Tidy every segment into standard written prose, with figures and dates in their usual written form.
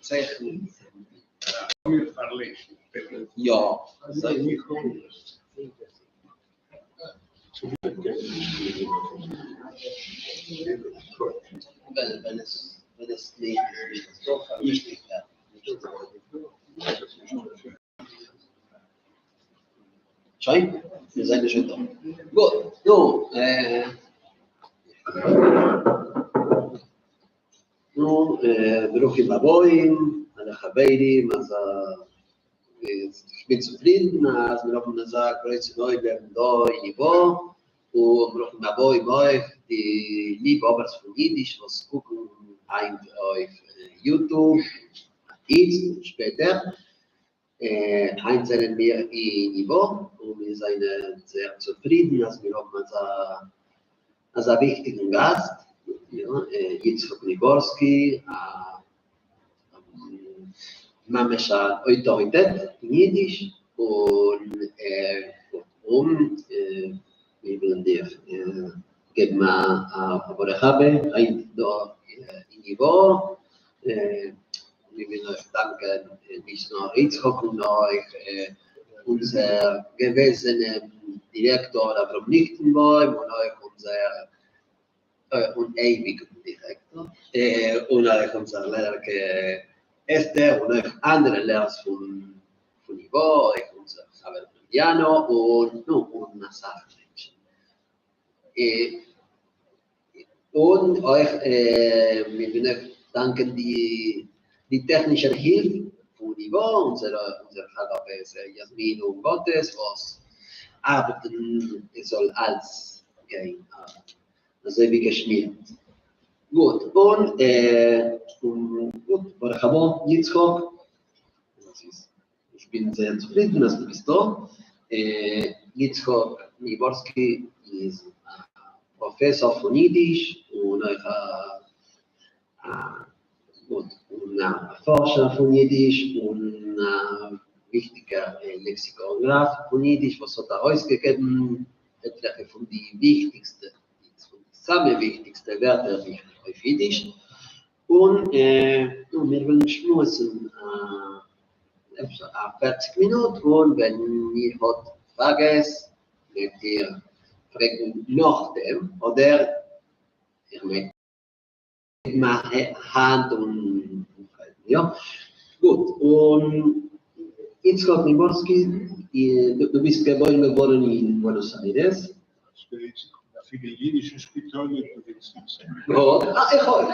צייכנט. יא. שוין? מיר זענען שוין דא. גוט, נו, נו, ברוכים הבאים, אלע חברים, אז איך בין צופרידן אז מיר האבן אזא גרויסן עולם דא אין ייווא, און ברוכים הבאים אויך די ליבהאבערס פון אידיש וואס קוקן היינט אויף יוטוב, איצט און שפעטער. היינט זענען מיר אין ייווא, און מיר זענען זייער צופרידן אז מיר האבן אזא אזא וויכטיגן גאסט, יצחק ניבארסקי, א ממש א אויטאריטעט אין אידיש, און און מיר ווילן דיר געבן א ברוך הבא היינט דא אין ייווא. מיר ווילן אויך דאנקען נישט נאר יצחק'ן נאר אויך אונזער געוועזענעם דירעקטאר אברהם ליכטנבוים און אויך אונזער און אייביגן דירעקטאר און אויך אונזער לערערקע אסתר און אויך אנדערע לערערס פון פון ייווא, אויך אונזער חבר פליאנא און נו און אסאך מענטשן. און אויך מיר ווילן אויך דאנקען די די טעכנישער הילף פון ייווא, אונזער אונזער חבר'טעס יasmin און באטעס וואס ארבעטן עס זאל אלץ גיין אזוי ווי געשמירט. גוט, און גוט, ברוך הבא יצחק, איך בין זייער צופרידן אז דו ביסט דא. יצחק ניבארסקי איז א פראפעסאר פון אידיש און אויך א גוט און א פארשער פון אידיש און א וויכטיגער לעקסיקאגראף פון אידיש וואס האט ארויסגעגעבן עטליכע פון די וויכטיגסטע, פון די סאמע וויכטיגסטע ווערטערביכער אויף אידיש, און נו, מיר וועלן שמועסן אפשר א פערציג מינוט, און ווען איר האט פראגעס מעגט איר פרעגן נאכדעם, אדער איר מעגט הייבן א האנט און פרעגן, יא? גוט, און יצחק ניבארסקי, דו ביסט געבוירן געווארן אין בוענאס איירעס. אפילו אידישע שפיטאלער געוויס נישט. גוט, אה, איך אויך.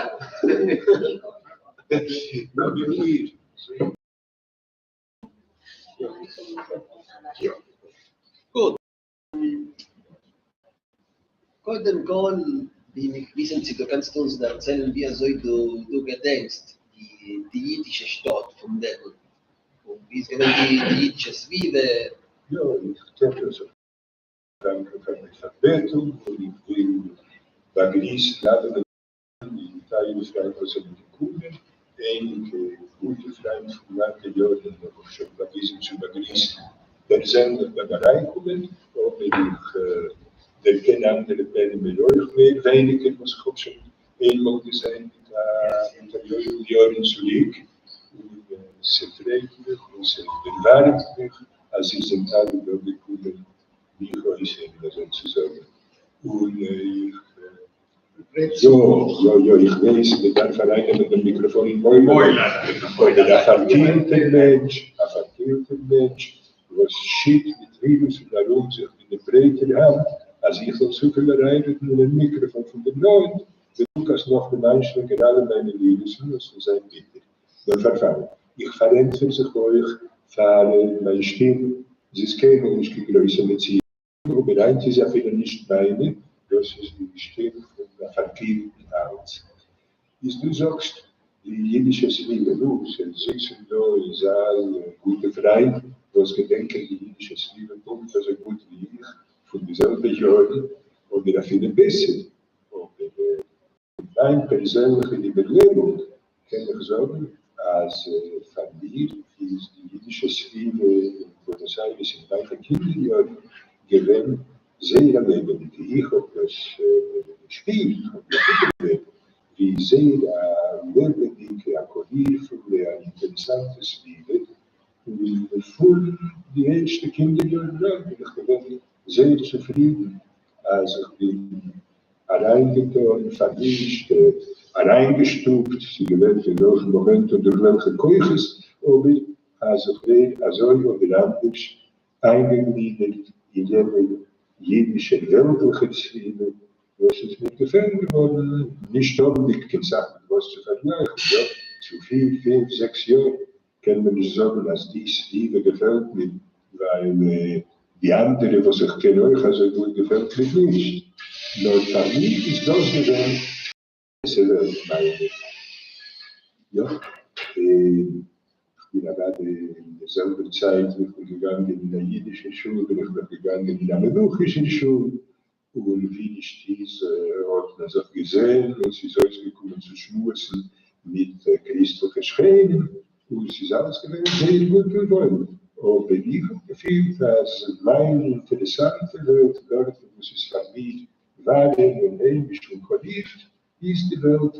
גוט. קודם כל וויל איך וויסן צו דו קענסט אונז דערציילן ווי אזוי דו דו געדענקסט די די אידישע שטאט פון דעמאלט, און ווי איז געווען די די אידישע סביבה. יא, איך קען דאס דאנקען פאר די פארבעטונג, און איך וויל באגריסן אלע די טייערע פריינט וואס זענען געקומען, אייניגע גוטע פריינט פון לאנגע יארן האב איך שוין באוויזן צו באגריסן פערזענליך ביים אריינקומען, אבער איך דערקען אנדערע פענעמער אויך מער ווייניגער וואס איך האב שוין איינמאל געזען מיט א יובל יארן צוריק, און ס'פרייט מיך און ס'דערווארעמט מיך אז איר זענט אלע דא געקומען מיך אויסהערן אזוי צו זאגן, און איך יא, יא, יא, איך ווייס, מען דארף ארייננעמען דעם מיקראפאן אין מויל אריין, אבער א פארקילטער מענטש, א פארקילטער מענטש וואס שיט מיט ווירוסן ארום זיך מיט דער ברייטער האנט, אז איך זאל צופיל אריינרעדן אינעם מיקראפאן פון דער נאענט, וועט לוקאס נאכדעם איינשלינגען אלע מיינע ווירוסן און ס'וועט זיין ביטער. נאר פארפאלן. איך פארענטפער זיך אויך פאר מיין שטים, זי איז קיינמאל נישט קיין גרויסע מציאה. אבער היינט איז אפילו נישט מיינע, דאס איז די שטים פון א פארקילטן הארץ. איז דו זאגסט די אידישע סביבה, נו, ס'זיצן דא אין זאל גוטע פריינט וואס געדענקען די אידישע סביבה פונקט אזוי גוט ווי איך, פון די זעלבע יארן, אדער אפילו בעסער, אבער פון מיין פערזענליכע איבערלעבונג קען איך זאגן אז פאר מיר איז די אידישע סביבה אין בוענאס איירעס אין מיינע קינדער יארן געווען זייער א לעבעדיגע, איך האב דאס געשפירט, איך האב דאס איבערגעלעבט. ווי זייער א לעבעדיגע, א קאלירפולע, א אינטערעסאנטע סביבה, און פון די ערשטע קינדער יארן אן בין איך געווען זייער צופרידן אז איך בין אריינגעטאן, פארמישט, אריינגעשטופט, ס'איז געווענדט אין וועלכן מאמענט און דורך וועלכע כוחות, אבער אז איך ווער אזוי אדער אנדערש איינגעגלידערט אין יענער יידישער וועלטליכער סביבה, וואס איז מיר געפעלן געווארן, נישט האבנדיג קיין סך מיט וואס צו פארגלייכן, יא, צו פיר, פינף, זעקס יאר קען מען נישט זאגן אז די סביבה געפעלט מיר, ווייל די אנדערע וואס איך קען אויך אזוי גוט געפעלט מיר נישט, נאר פאר מיר איז דאס געווען די וועלט מיינע. יא, איך בין אוודאי אין דער זעלבער צייט ווי איך בין געגאנגען אין א אידישער שול בין איך נאך געגאנגען אין א מלוכישער שול, און ווי נישט איז האט מען זיך געזען און ס'איז אויסגעקומען צו שמועסן מיט קריסטליכע שכנים און ס'איז אלעס געווען זייער גוט און וואויל, אבער איך האב געפילט אז מיין אינטערעסאנטע וועלט דארט וואו ס'איז פאר מיר ווארעם און היימיש און קאלירט איז די וועלט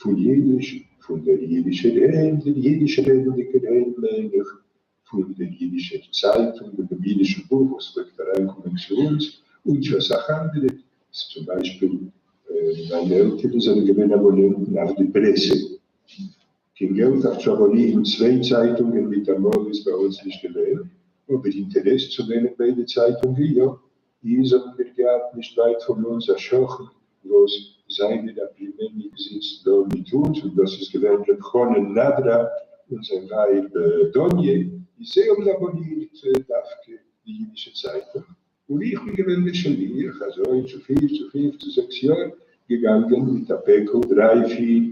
פון אידיש, פון דער אידישער היים, דער אידיש-רעדנדיקער היים מיין איך, פון דער יידישער צייטונג און דעם יידישן בוך וואס פלעגט אריינקומען צו אונז, און צו אסאך אנדערע. צום ביישפיל, מיינע עלטערן זענען געווען אבאנענטן אויף די פרעסע. קיין געלט אויף צו אבאנירן צוויי צייטונגען מיטאמאל איז ביי אונז נישט געווען, אבער אינטערעס צו ליינען ביידע צייטונגען יא. איז האבן מיר געהאט נישט ווייט פון אונז א שכן וואס זיינער א פלימעניק זיצט דא מיט אונז און דאס איז געווען ר' חנן נדרא און זיין ווייב דוניא, איז זיי האבן אבאנירט דווקא די אידישע צייטונג און איך בין געווען דער שליח, אזוי צו פיר צו פינף צו זעקס יאר געגאנגען מיט א פעקל דריי פיר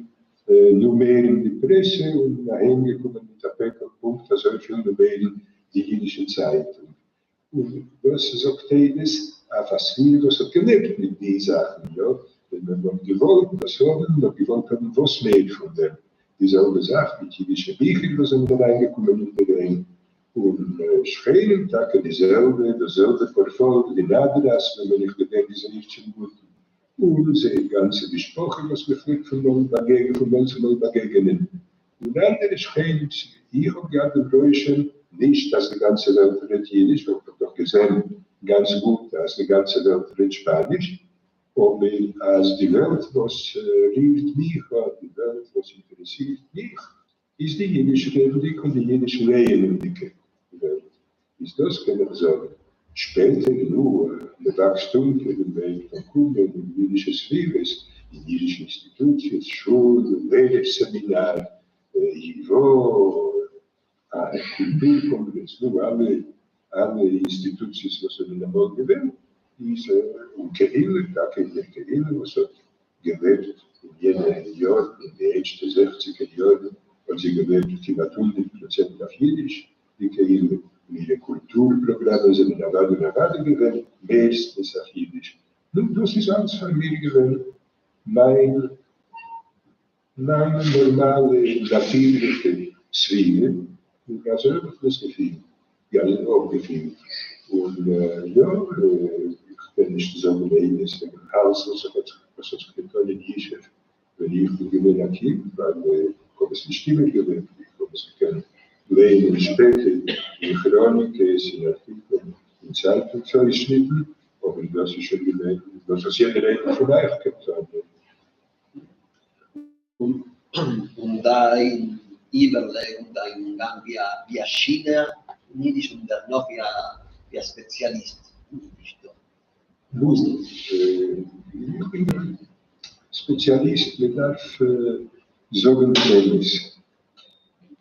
נומערן די פרעסע און אהיימגעקומען מיט א פעקל פונקט אזויפיל נומערן די אידישע צייטונג. און דאס זאגט עדות אויף א סביבה וואס האט געלעבט מיט די זאכן, יא, ווען מען האט געוואלט דאס האבן, מען האט געוואלט האבן וואס מער פון דעם, די זעלבע זאך מיט אידישע ביכער וואס זענען אריינגעקומען אינדערהיים, און שכנים טאקע די זעלבע, דאס זעלבע פארפאלק, די נאדראס, וועמען איך געדענק זייער צום גוטן, און זייער גאנצע משפחה וואס מען פלעגט פון מאל באגעגען פון מאל צו מאל באגעגענען, און אנדערע שכנים, איך האב געהאט דעם רושם, נישט אז די גאנצע וועלט רעדט אידיש, ווייל איך האב דאך געזען גאנץ גוט אז די גאנצע וועלט רעדט שפאניש, אבער אז די וועלט וואס רירט מיך אן, די וועלט וואס אינטערעסירט מיך, איז די אידיש רעדנדיגע און די אידיש לייענענדיגע וועלט. איז דאס קען איך זאגן. שפעטער, נו, מען וואקסט אונטער און מען הייבט אן קומען אין אידישע סביבות, אין אידישע אינסטיטוציעס, שול, לערער סעמינאר, ייווא, קולטור קאנגרעס, נו, אלע אלע אינסטיטוציעס וואס זענען אמאל געווען, איז און קהילה, טאקע אין דער קהילה וואס האט געלעבט אין יענע יארן, אין די ערשטע זעכציגער יארן, האט זי געלעבט כמעט 100% אויף אידיש, די קהילה, און אירע קולטור פראגראמען זענען אוודאי און אוודאי געווען מערסטנס אויף אידיש. נו, דאס איז אלץ פאר מיר געווען מיין מיין נארמאלע נאטירליכע סביבה, און אזוי האב איך דאס געפילט, יא, אפגעפילט. און יא, איך קען נישט זאגן עדות וועגן אלץ וואס האט זיך געטון אין ישוב ווען איך בין געווען א קינד, ווייל איך האב עס נישט איבערגעלעבט, איך האב עס געקענט לייענען שפעטער אין כראניקעס, אין ארטיקלען, אין צייטונגס אויסשניטן, אבער דאס איז שוין געווען דאס וואס יעדער איינער פון אייך קען טון. און דיין איבערלעבן, דיין אומגאנג ווי א שילער אין אידיש און דערנאך ווי א ספעציאליסט אין אידיש דא. נו, איך בין געווען ספעציאליסט, מען דארף זאגן דעם אמת.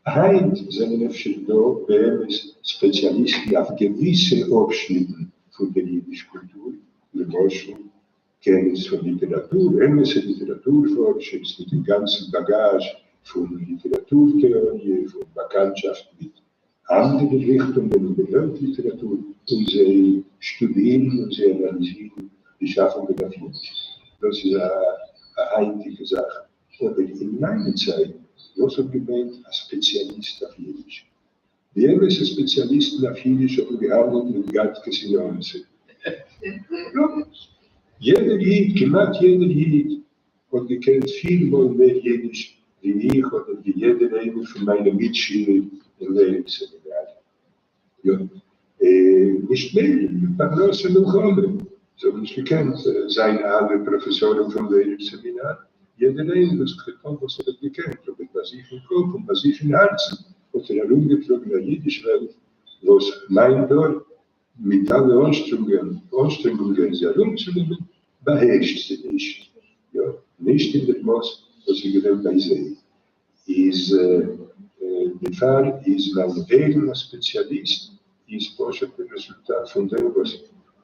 היינט זענען אפשר דא באמת ספעציאליסטן אויף געוויסע אפשניטן פון דער אידיש קולטור, למשל קענערס פון ליטעראטור, אמת'ע ליטעראטור-פארשערס מיט דעם גאנצן באגאזש פון ליטעראטור-טעאריע, פון באקאנטשאפט מיט אנדערע ריכטונגען אין דער וועלט-ליטעראטור, און זיי שטודירן און זיי אנאליזירן די שאפונגען אויף אידיש. דאס איז א היינטיגע זאך. אבער אין מיינע צייטן, וואס האט געמיינט א ספעציאליסט אויף אידיש? די אמת'ע ספעציאליסטן אויף אידיש האבן געהאנדלט מיט גאטקעס אין אנצוג. יא, יעדער איד, כמעט יעדער איד, האט געקענט פיל מאל מער אידיש ווי איך אדער ווי יעדער איינער פון מיינע מיטשילער אין לערן סעמינאר. יא, נישט מער פרנסה מלחמה, זיי האבן נישט געקענט זיין אלע פראפעסארן פון לערער סעמינאר, יעדער איינער האט זיך געטאן וואס ער האט געקענט, אבער ביי זיך אין קאפ און ביי זיך אין הארצן האט ער ארומגעטראגן א אידיש וועלט וואס מיין דור מיט אלע אנשטרענגונגען זי ארומצונעמען באהערשט זי נישט, יא, נישט אין דער מאס וואס איז געווען ביי זיי. איז דערפאר איז מיין ווערן א ספעציאליסט איז פשוט דער רעזולטאט פון דעם וואס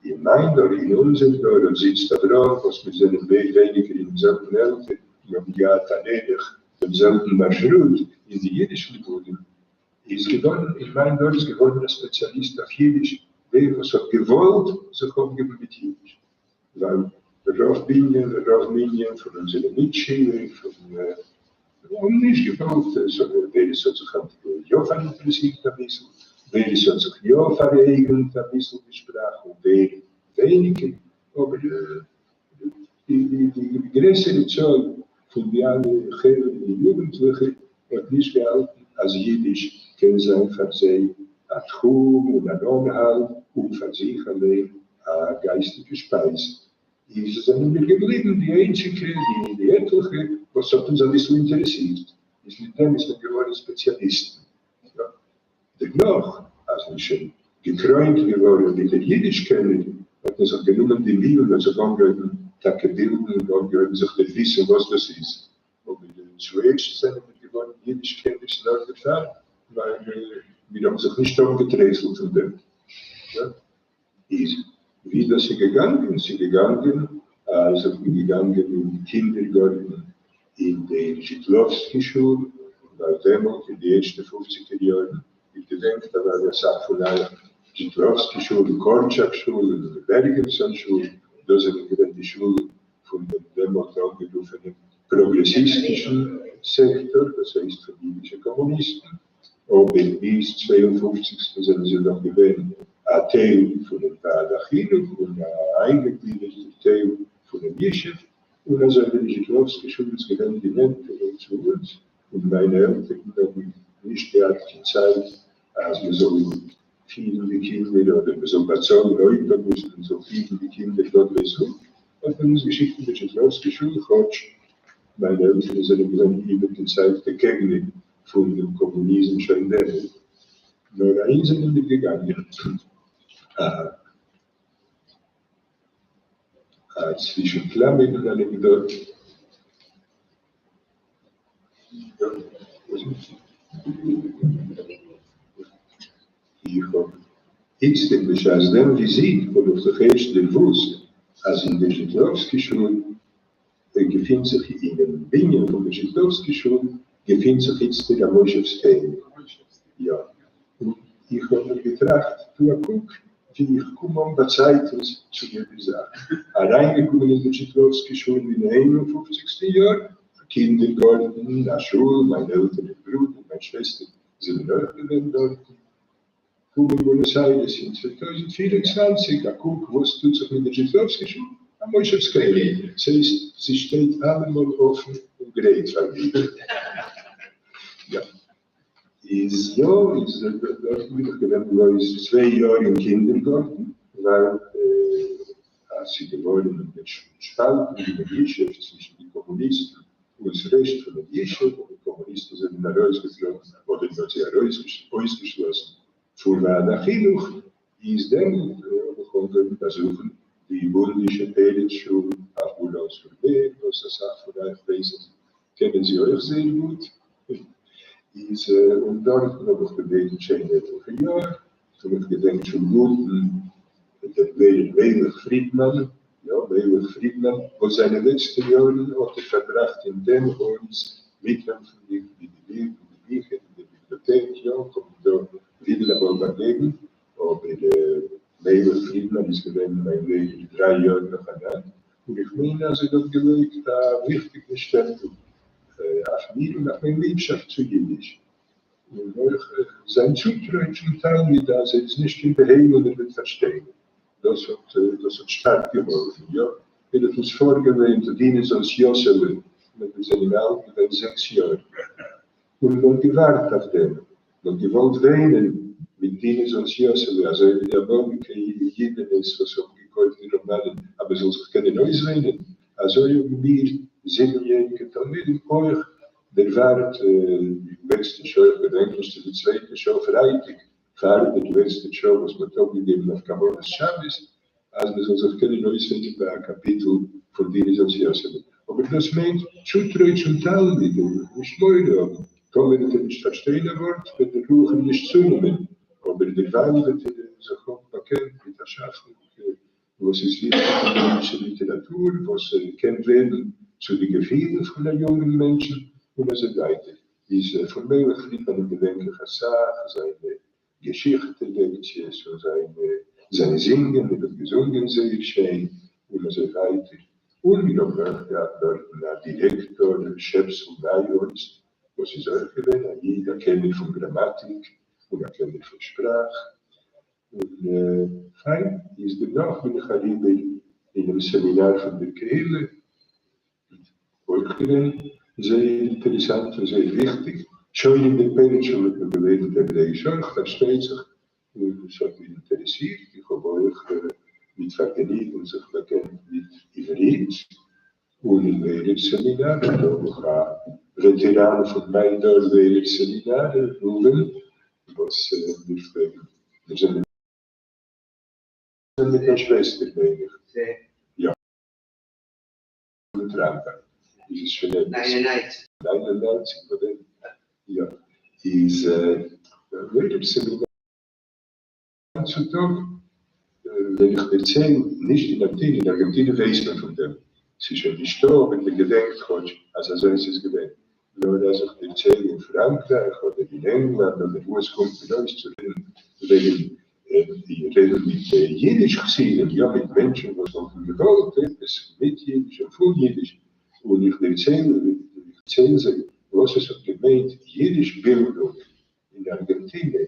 אין מיין דור, אין אונזער דור, און זיצט אברהם, וואס מיר זענען מער ווייניגער אינעם זעלבן עלטער און האבן געהאט אן ערך דעם זעלבן מארשרוט אין די אידיש לימודים, איז געווארן, אין מיין דור איז געווארן א ספעציאליסט אויף אידיש דער וואס האט געוואלט זיך אפגעבן מיט אידיש. ווייל רוב בנין ורוב מנין פון אונזערע מיטשילער פון האבן נישט געוואלט, ווער עס האט זיך יא פאראינטערעסירט אביסל, ווער עס האט זיך יא פאראייגנט אביסל די שפראך און ווער ווייניגער, אבער די גרעסערע צאל פון די אלע חברה און יוגנטליכע האט נישט געהאלטן אז אידיש קען זיין פאר זיי א תחום און אן אנהאלט און פאר זיך אליין א גייסטיגע שפייז, איז זענען מיר געבליבן די איינציגע, די עטליכע וואס האט אונז אביסל אינטערעסירט, איז מיט דעם איז מען געווארן ספעציאליסטן. יא, דערנאך אז מ'איז שוין געקרוינט געווארן ווי דער אידיש קענער, האט מען זיך גענומען די מי און האט זיך אנגעהויבן טאקע בילדן און אנגעהויבן זיך דערוויסן וואס דאס איז, אבער צוערשט זענען מיר געווארן אידיש קענערס נאר דערפאר ווייל מיר האבן זיך נישט אפגעטרייסלט פון דעם. איז ווי דאס איז געגאנגען? ס'איז געגאנגען אז איך בין געגאנגען אין די קינדערגארטן אין די זשיטלאווסקי שול, ווייל דעמאלט אין די ערשטע פופציגער יארן, איר געדענקט אוודאי אסאך פון אייך, זשיטלאווסקי שול, די קארטשאק שול און די בערגעלסאן שול, דאס זענען געווען די שולן פון דעם דעמאלט אנגערופענעם פראגרעסיסטישן סעקטאר, דאס הייסט פון די אידישע קאמוניסטן, אבער ביז צוויי און פופציגסטן זענען זיי נאך געווען א טייל פונעם ועד החינוך און א איינגעגלידערטער טייל פונעם ישוב, און אזוי ווי די זשיטלאווסקי שול איז געווען די נענטערע צו אונז, און מיינע עלטערן האבן נישט געהאט קיין צייט אז מען זאל פירן די קינדער אדער מען זאל באצאלן אויטאבוסן מען זאל פירן די קינדער דארט ביי זיך, האט מען אונז געשיקט אין די זשיטלאווסקי שול, כאטש מיינע עלטערן זענען געווען איבערגעצייגטע קעגנער פון דעם קאמוניזם שוין דעמאלט, נאר אהין זענען מיר געגאנגען א א צווישן קלאמערן אנעקדאט. איך האב איצטער בשעת דעם וויזיט האב איך זיך ערשט דערוואוסט אז אין דער זשיטלאווסקי שול געפינט זיך אינעם בנין פון דער זשיטלאווסקי שול געפינט זיך איצטער א מושב זקנים. יא, און איך האב מיר געטראכט, טו א קוק ווי איך קום אן באצייטנס צו יעדער זאך. אריינגעקומען אין דער זשיטלאווסקי שול אין איין און פופציגסטן יאר, א קינדערגארטן, א שול, מיין עלטערער ברודער, מיין שוועסטער זענען אויך געווען דארטן. קום אין בוענאס איירעס אין 2024, א קוק וואס טוט זיך מיט דער זשיטלאווסקי שול, א מושב זקנים, ס'הייסט זי שטייט אלעמאל אפן און גרייט פאר מיר. יא. איז יא, איז דארטן בין איך געווען בלויז 2 יאר אין קינדערגארטן, ווייל אז ס'איז געווארן דער שפאלט אין דעם ישוב צווישן די קאמוניסטן און ס'רעשט פונעם ישוב, און די קאמוניסטן זענען ארויסגעפלויגן אדער מ'האט זיי אויסגעשלאסן פון ועד החינוך, איז דעמאלט האב איך אנגעהויבן באזוכן די בונדישע פרץ שול אויף בולאן-סור-מער, וואס אסאך פון אייך ווייסן קענען זי אויך זייער גוט, איז און דארטן האב איך געבעטן שוין עטליכע יאר, און איך געדענק שוין גוט דעם לערער מלך פרידמאן, יא, מלך פרידמאן, וואס זיינע לעצטע יארן האט ער פארבראכט אין דעם הויז, מיטהעלפנדיג מיט די ביכער אין דער ביבליאטעק, יא, כ'האב אים דא ווידער אמאל באגעגנט, אבער מלך פרידמאן איז געווען מיין לערער 3 יאר נאכאנאנד, און איך מיין אז ער האט געלייגט א וויכטיגן שטעמפל אויף מיר און אויף מיין ליבשאפט צו אידיש, און אויך זיין צוטרוי צום תלמיד אז ער איז נישט קיין בהמה און ער וועט פארשטיין, דאס האט דאס האט שטארק געהאלפן, יא. ער האט אונז פארגעלערנט דינה זאל'ס יאסעלע ווען מיר זענען אלט געווען זעקס יאר, און מען האט געווארט אויף דעם, מען האט געוואלט וויינען מיט דינה זאל'ס יאסעלע, אזוי ווי די אמאליגע אידענעס וואס האבן געקויפט די ראמאנען אז מען זאל זיך קענען אויסוויינען, אזוי האבן מיר זיבן יעריגע תלמידים אויך דערווארט די לעצטע שעה, איך געדענק נישט צו די צווייטע שעה פרייטאג פאר די לעצטע שעה וואס מען האט אפגעגעבן אויף קבלת שבת, אז מען זאל זיך קענען אויסוויינען ביי א קאפיטל פון דינה זאל'ס יאסעלע. אבער דאס מיינט צוטרוי צום תלמיד און נישט מורא האבן, טאמער וועט ער נישט פארשטיין א ווארט וועט דער רוח אים נישט צונעמען, אבער דערווייל וועט ער זיך האבן באקענט מיט א שאפונג וואס איז וויכטיג אין דער אידישער ליטעראטור, וואס קען רעדן צו די געפילן פון א יונגן מענטשן, און אזוי ווייטער. איז פון מלך פרידמאנען געדענק איך אסאך זיינע געשיכטע לעקציעס און זיינע זיין זינגען, ער האט געזונגען זייער שיין, און אזוי ווייטער. און מיר האבן אויך געהאט דארטן א דירעקטאר, שעפסל נייהויז, וואס איז אויך געווען א איד א קענער פון גראמאטיק און א קענער פון שפראך, און פיין, איז דערנאך בין איך אריבער אינעם סעמינאר פון דער קהילה, אויך געווען זייער אינטערעסאנט און זייער וויכטיג, שוין אין דער פרץ שול האט מען געלערנט העברעאיש אויך, פארשטייט זיך, און עס האט מיר אינטערעסירט, איך האב אויך מיט פארגעניגן זיך באקענט מיט עברית, און אין לערער סעמינאר האט אויך א וועטעראן פון מיין דור לערער סעמינאר, ראובן, וואס מיר פלעגן, מיר זענען מיט א שוועסטער מיין איך, יא. מיט רמב"ם איז עס שוין עפעס. 99 וואטעווער. יא. איז לערער סעמינאר היינט צו טאג ווען איך דערצייל, נישט אין ארגענטינע, אין ארגענטינע ווייסט מען פון דעם, ס'איז שוין נישטא, אבער מען געדענקט כאטש אז אזוי איז עס געווען, נאר אז איך דערצייל אין פראנקרייך אדער אין ענגלאנד אדער וואו עס קומט מיר אויס צו רעדן וועגן רעדן מיט אידיש חסידים, יא מיט מענטשן וואס וואלטן געוואלט עפעס מיט אידיש און פון אידיש, און איך דערצייל איך דערצייל זיי וואס עס האט געמיינט אידיש בילדונג אין ארגענטינע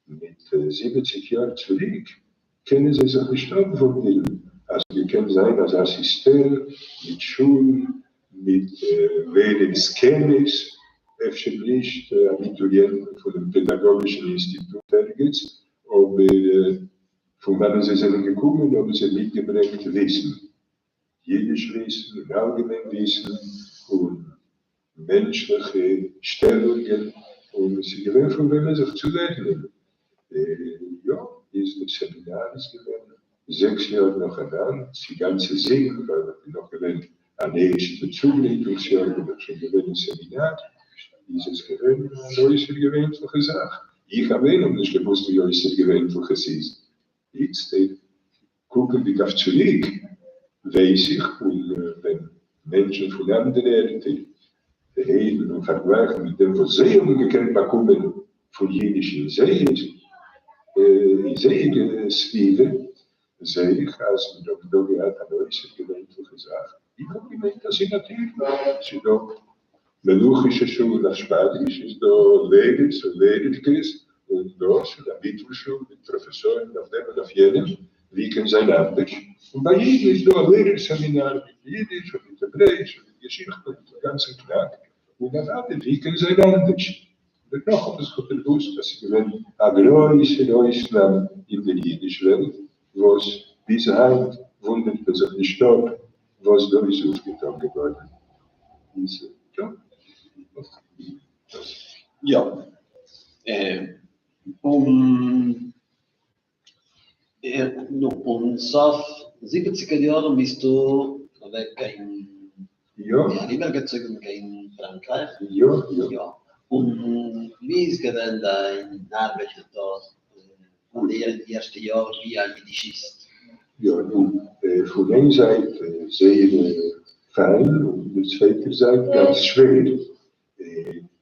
מיט זיבעציק יאר צוריק, קענען זיי זיך נישט אפוואונדערן אז געקענט זיין אזא סיסטעם מיט שולן מיט לערערס קענערס, אפשר נישט אביטוריענטן פונעם פעדאגאגישן אינסטיטוט ערגעץ, אבער פון וואנען זיי זענען געקומען האבן זיי מיטגעברענגט וויסן, אידיש וויסן און אלגעמיין וויסן און מענטשליכע שטעלונגען, און עס איז געווען פון וועמען זיך צו לערנען. יא, איז דער סעמינאר איז געווען זעקס יאר נאכאנאנד, צי גאנצע זיבן, ווייל איך בין נאך געווען אן ערשטע צוגרייטונגס יאר בין איך שוין געווען אין סעמינאר, איז עס געווען אן אויסערגעווענטליכע זאך. איך אליין האב נישט געוואוסט ווי אויסערגעווענטליך עס איז. איצטער, קוקנדיג אויף צוריק, ווייס איך, און ווען מענטשן פון אנדערע ערטער רעדן און פארגלייכן מיט דעם וואס זיי האבן געקענט באקומען פון אידיש אין זייער אין זייער סביבה, זעה איך אז מיר האבן דא געהאט אן אויסערגעווענטליכע זאך. איך האב געמיינט אז ס'איז נאטירליך, ס'איז דא מלוכישע שולן אויף שפאניש, איז דא לערערס און לערערקעס און דאס און א מיטלשול מיט פראפעסארן אויף דעם און אויף יענעם, ווי קען זיין אנדערש? און ביי אידן איז דא א לערער סעמינאר מיט אידיש און מיט העברעיש און מיט געשיכטע און מיטן גאנצן קנאק, און אוודאי ווי קען זיין אנדערש? דערנאך האב איך זיך דערוואוסט אז ס'איז געווען א גרויסער אויסנאם אין דער אידיש וועלט, וואס ביז היינט וואונדערט מען זיך נישט אפ וואס דא איז אויפגעטאן געווארן. איז יא. יא. און נו, און סוף זיבעציגער יארן ביסטו אוועק קיין, יא. אריבערגעצויגן קיין פראנקרייך. יא, יא. יא. און ווי איז געווען דיין ארבעט דארט אין די ערשטע יאר ווי א אידישיסט? יא, נו, פון איין זייט זייער פיין, און פון דער צווייטער זייט גאנץ שווער.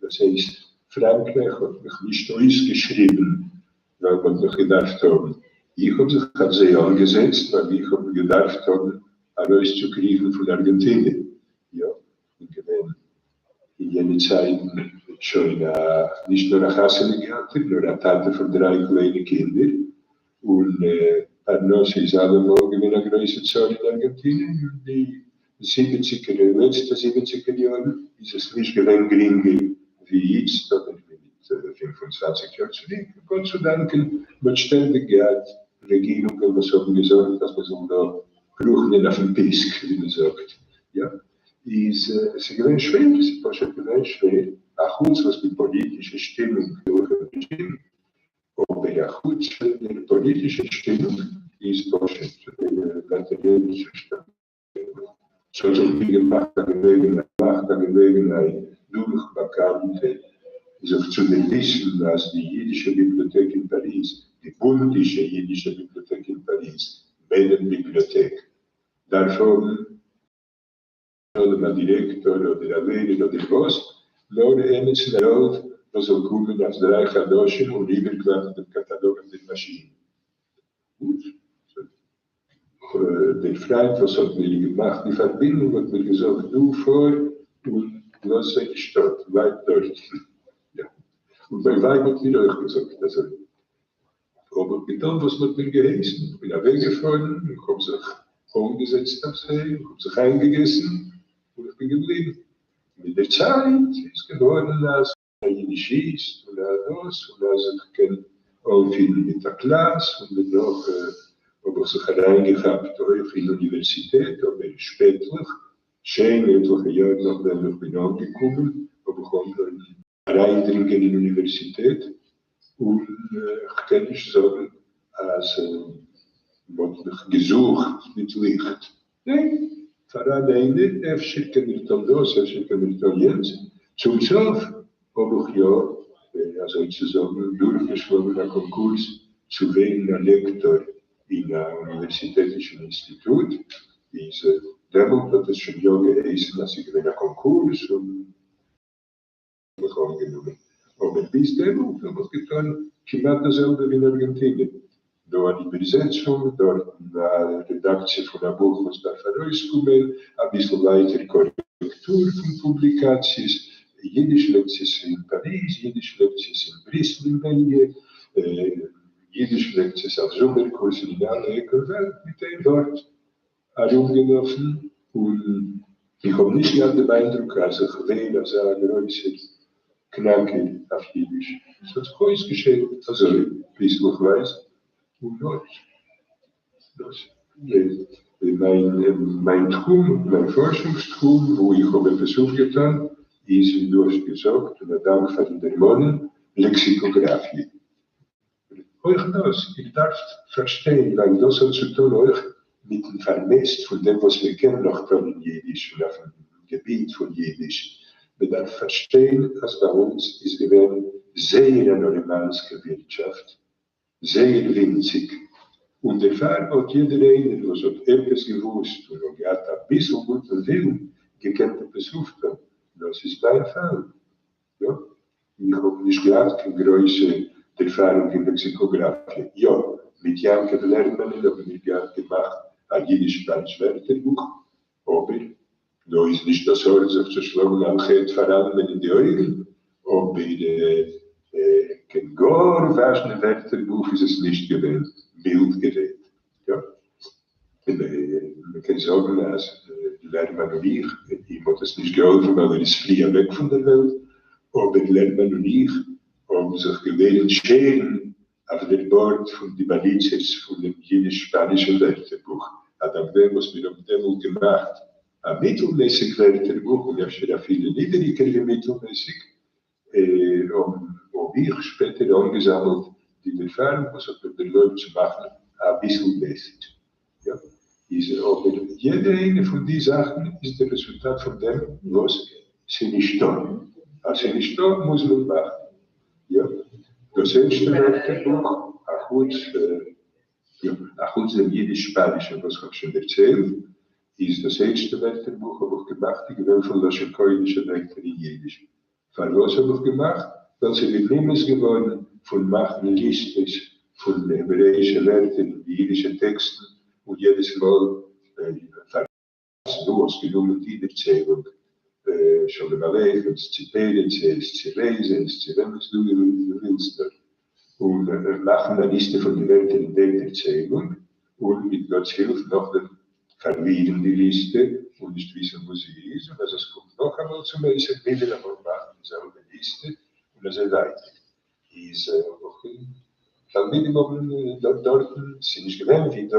דאס הייסט, פראנקרייך האט מיך נישט אויסגעשריבן ווייל מ'האט מיך געדארפט האבן. איך האב זיך אויף זיי אנגעזעצט ווייל איך האב געדארפט האבן ארויסצוקריכן פון ארגענטינע. יא, כ'בין געווען אין יענע צייטן שוין א נישט נאר א חתונה געהאטער, נאר א טאטע פון דריי קליינע קינדער, און פרנסה איז אלעמאל געווען א גרויסע צרה אין ארגענטינע, אין די זיבעציגער, לעצטע זיבעציגער יארן איז עס נישט געווען גרינגער ווי איצט אדער ווי מיט 25 יאר צוריק, גאט צו דאנקען מ'האט שטענדיג געהאט רעגירונגען וואס האבן געזארגט אז מ'זאל דא קרוכנען אויפן פיסק ווי מ'זאגט, יא, איז עס איז געווען שווער, עס איז פשוט געווען שווער, אחוץ וואס די פאליטישע שטימונג דורכן רעזשים אבער אחוץ דער פאליטישער שטימונג איז פשוט דער מאטעריעלער צושטאנד. ס'האט זיך מיר געמאכט א געלעגנהייט מאכט א געלעגנהייט דורך באקאנטע זיך צו דערוויסן אז די אידישע ביבליאטעק אין פאריז, די בונדישע אידישע ביבליאטעק אין פאריז, מעדעם-ביבליאטעק, דארף האבן אדער א דירעקטאר אדער א לערער אדער וואס, נאר עמיצן א העלף וואס זאל קומען אויף דריי חדשים און איבערקלאפן דעם קאטאלאג אויף דער מאשין. גוט. דער פריינט וואס האט מיר געמאכט די פארבינדונג האט מיר געזאגט, דו פאר און לאז זיי די שטאט, בלייב דארט. יא. און מיין ווייב האט מיר אויך געזאגט אזוי. האב איך געטאן וואס מ'האט מיר געהייסן, איך בין אוועקגעפארן, איך האב זיך אנגעזעצט אויף זיי, איך האב זיך איינגעגעסן, און איך בין געבליבן. מיט דער צייט איז געווארן אז א יידישיסט און א דאס און אז איך קען אנפירן מיט א קלאס, און דערנאך האב איך זיך אריינגעכאפט אויך אין אוניווערסיטעט, אבער שפעטליך, שוין עטליכע יאר נאכדעם איך בין אנגעקומען, האב איך אנגעהויבן אריינדרינגען אין אוניווערסיטעט, און כ'קען נישט זאגן אז מ'האט מיך געזוכט מיט ליכט, ניין, פאראן איינער, אפשר קען ער טון דאס, אפשר קען ער טון יענץ, צום סוף האב איך יא, אזוי צו זאגן, דורכגעשלאגן א קאנקורס צו ווערן א לעקטאר אין א אוניווערסיטעטישן אינסטיטוט, איז דעמאלט האט עס שוין יא געהייסן אז ס'איז געווען א קאנקורס, און. מיך אנגענומען, אבער ביז דעמאלט האב איך געטון כמעט דאס זעלבע ווי אין ארגענטינע, דא אן איבערזעצונג, דארטן א רעדאקציע פון א בוך וואס דארף ארויסקומען, אביסל ווייטער קארעקטור פון פובליקאציעס, אידיש לעקציעס אין פאריז, אידיש לעקציעס אין בריסל אין בעלגיע, אידיש לעקציעס אויף זומער קורסן אין אלע עקן וועלט, מיט איין ווארט, ארומגעלאפן, און איך האב נישט געהאט דעם איינדרוק אז איך ווער אזא גרויסער קנאקער אויף אידיש. עס האט זיך אויסגעשעלט אזוי ביסלעכווייז, און אט דאס מיין מיין תחום, מיין פארשונגס תחום, וואו איך האב עפעס אויפגעטאן, איז ווי דו האסט געזאגט, און א דאנק פארן דערמאנען, לעקסיקאגראפיע. אויך דאס, איר דארפט פארשטיין, ווייל דאס האט צו טון אויך מיטן פארמעסט פון דעם וואס מען קען נאך טון אין אידיש און אויפן געביט פון אידיש. מען דארף פארשטיין אז ביי אונז איז געווען זייער אן ארימאנסקע ווירטשאפט, זייער ווינציג, און דערפאר האט יעדער איינער וואס האט עפעס געוואוסט און האט געהאט אביסל גוטן ווילן געקענט עפעס אויפטון. דאס איז מיין פאל. יא, איך האב נישט געהאט קיין גרויסע דערפארונג אין לעקסיקאגראפיע. יא, מיט יעקב לערמאנען האבן מיר געהאט געמאכט א יידיש-שפאניש ווערטערבוך, אבער דא איז נישט דאס ארט זיך צו שלאגן על חטא פאר אלעמען אין די אויגן, אבער קיין גאר וואזשנע ווערטערבוך איז עס נישט געווען, מילד גערעדט. יא, מען קען זאגן אז לערמאן און איך, אים האט עס נישט געהאלפן ווייל ער איז פרי אוועק פון דער וועלט, אבער לערמאן און איך האבן זיך געלערנט שערן אויף דער בארד פון די באניצערס פונעם יידיש-שפאנישן ווערטערבוך, א דאנק דעם וואס מיר האבן דעמאלט געמאכט א מיטלמעסיג ווערטערבוך, און אפשר אפילו נידעריגער ווי מיטלמעסיג, האב איך שפעטער אנגעזאמלט די דערפארונג וואס האט מיר דערלויבט צו מאכן אביסל בעסער. יא, איז אבער יעדע איינע פון די זאכן איז דער רעזולטאט פון דעם וואס ס'נישטא. אז ס'נישטא מוז מען מאכן. יא, דאס ערשטע ווערטערבוך, אחוץ יא, אחוץ דעם יידיש-שפאנישן וואס כ'האב שוין דערציילט, איז דאס ערשטע ווערטערבוך האב איך געמאכט איז געווען פון לשון קודש'ע ווערטער אין יידיש. פארוואס האב איך געמאכט? ווייל ס'איז מיר נמאס געווארן פון מאכן ליסטעס פון העברעאישע ווערטער אין די אידישע טעקסטן און יעדעס מאל פארוואס דו האסט גענומען די דערציילונג שלום עליכם'ס צי פרצ'ס צי רייזענ'ס צי וועמענס דו ווילסט נאר, און מאכן א ליסטע פון די ווערטער אין דער דערציילונג. און מיט גאט'ס הילף נאכדעם פארלירן די ליסטע און נישט וויסן וואו זי איז, און אז עס קומט נאכאמאל צום עסק ווידעראמאל מאכן די זעלבע ליסטע און אזוי ווייטער. איז תלמידים האבן דארטן, ס'איז נישט געווען ווי דא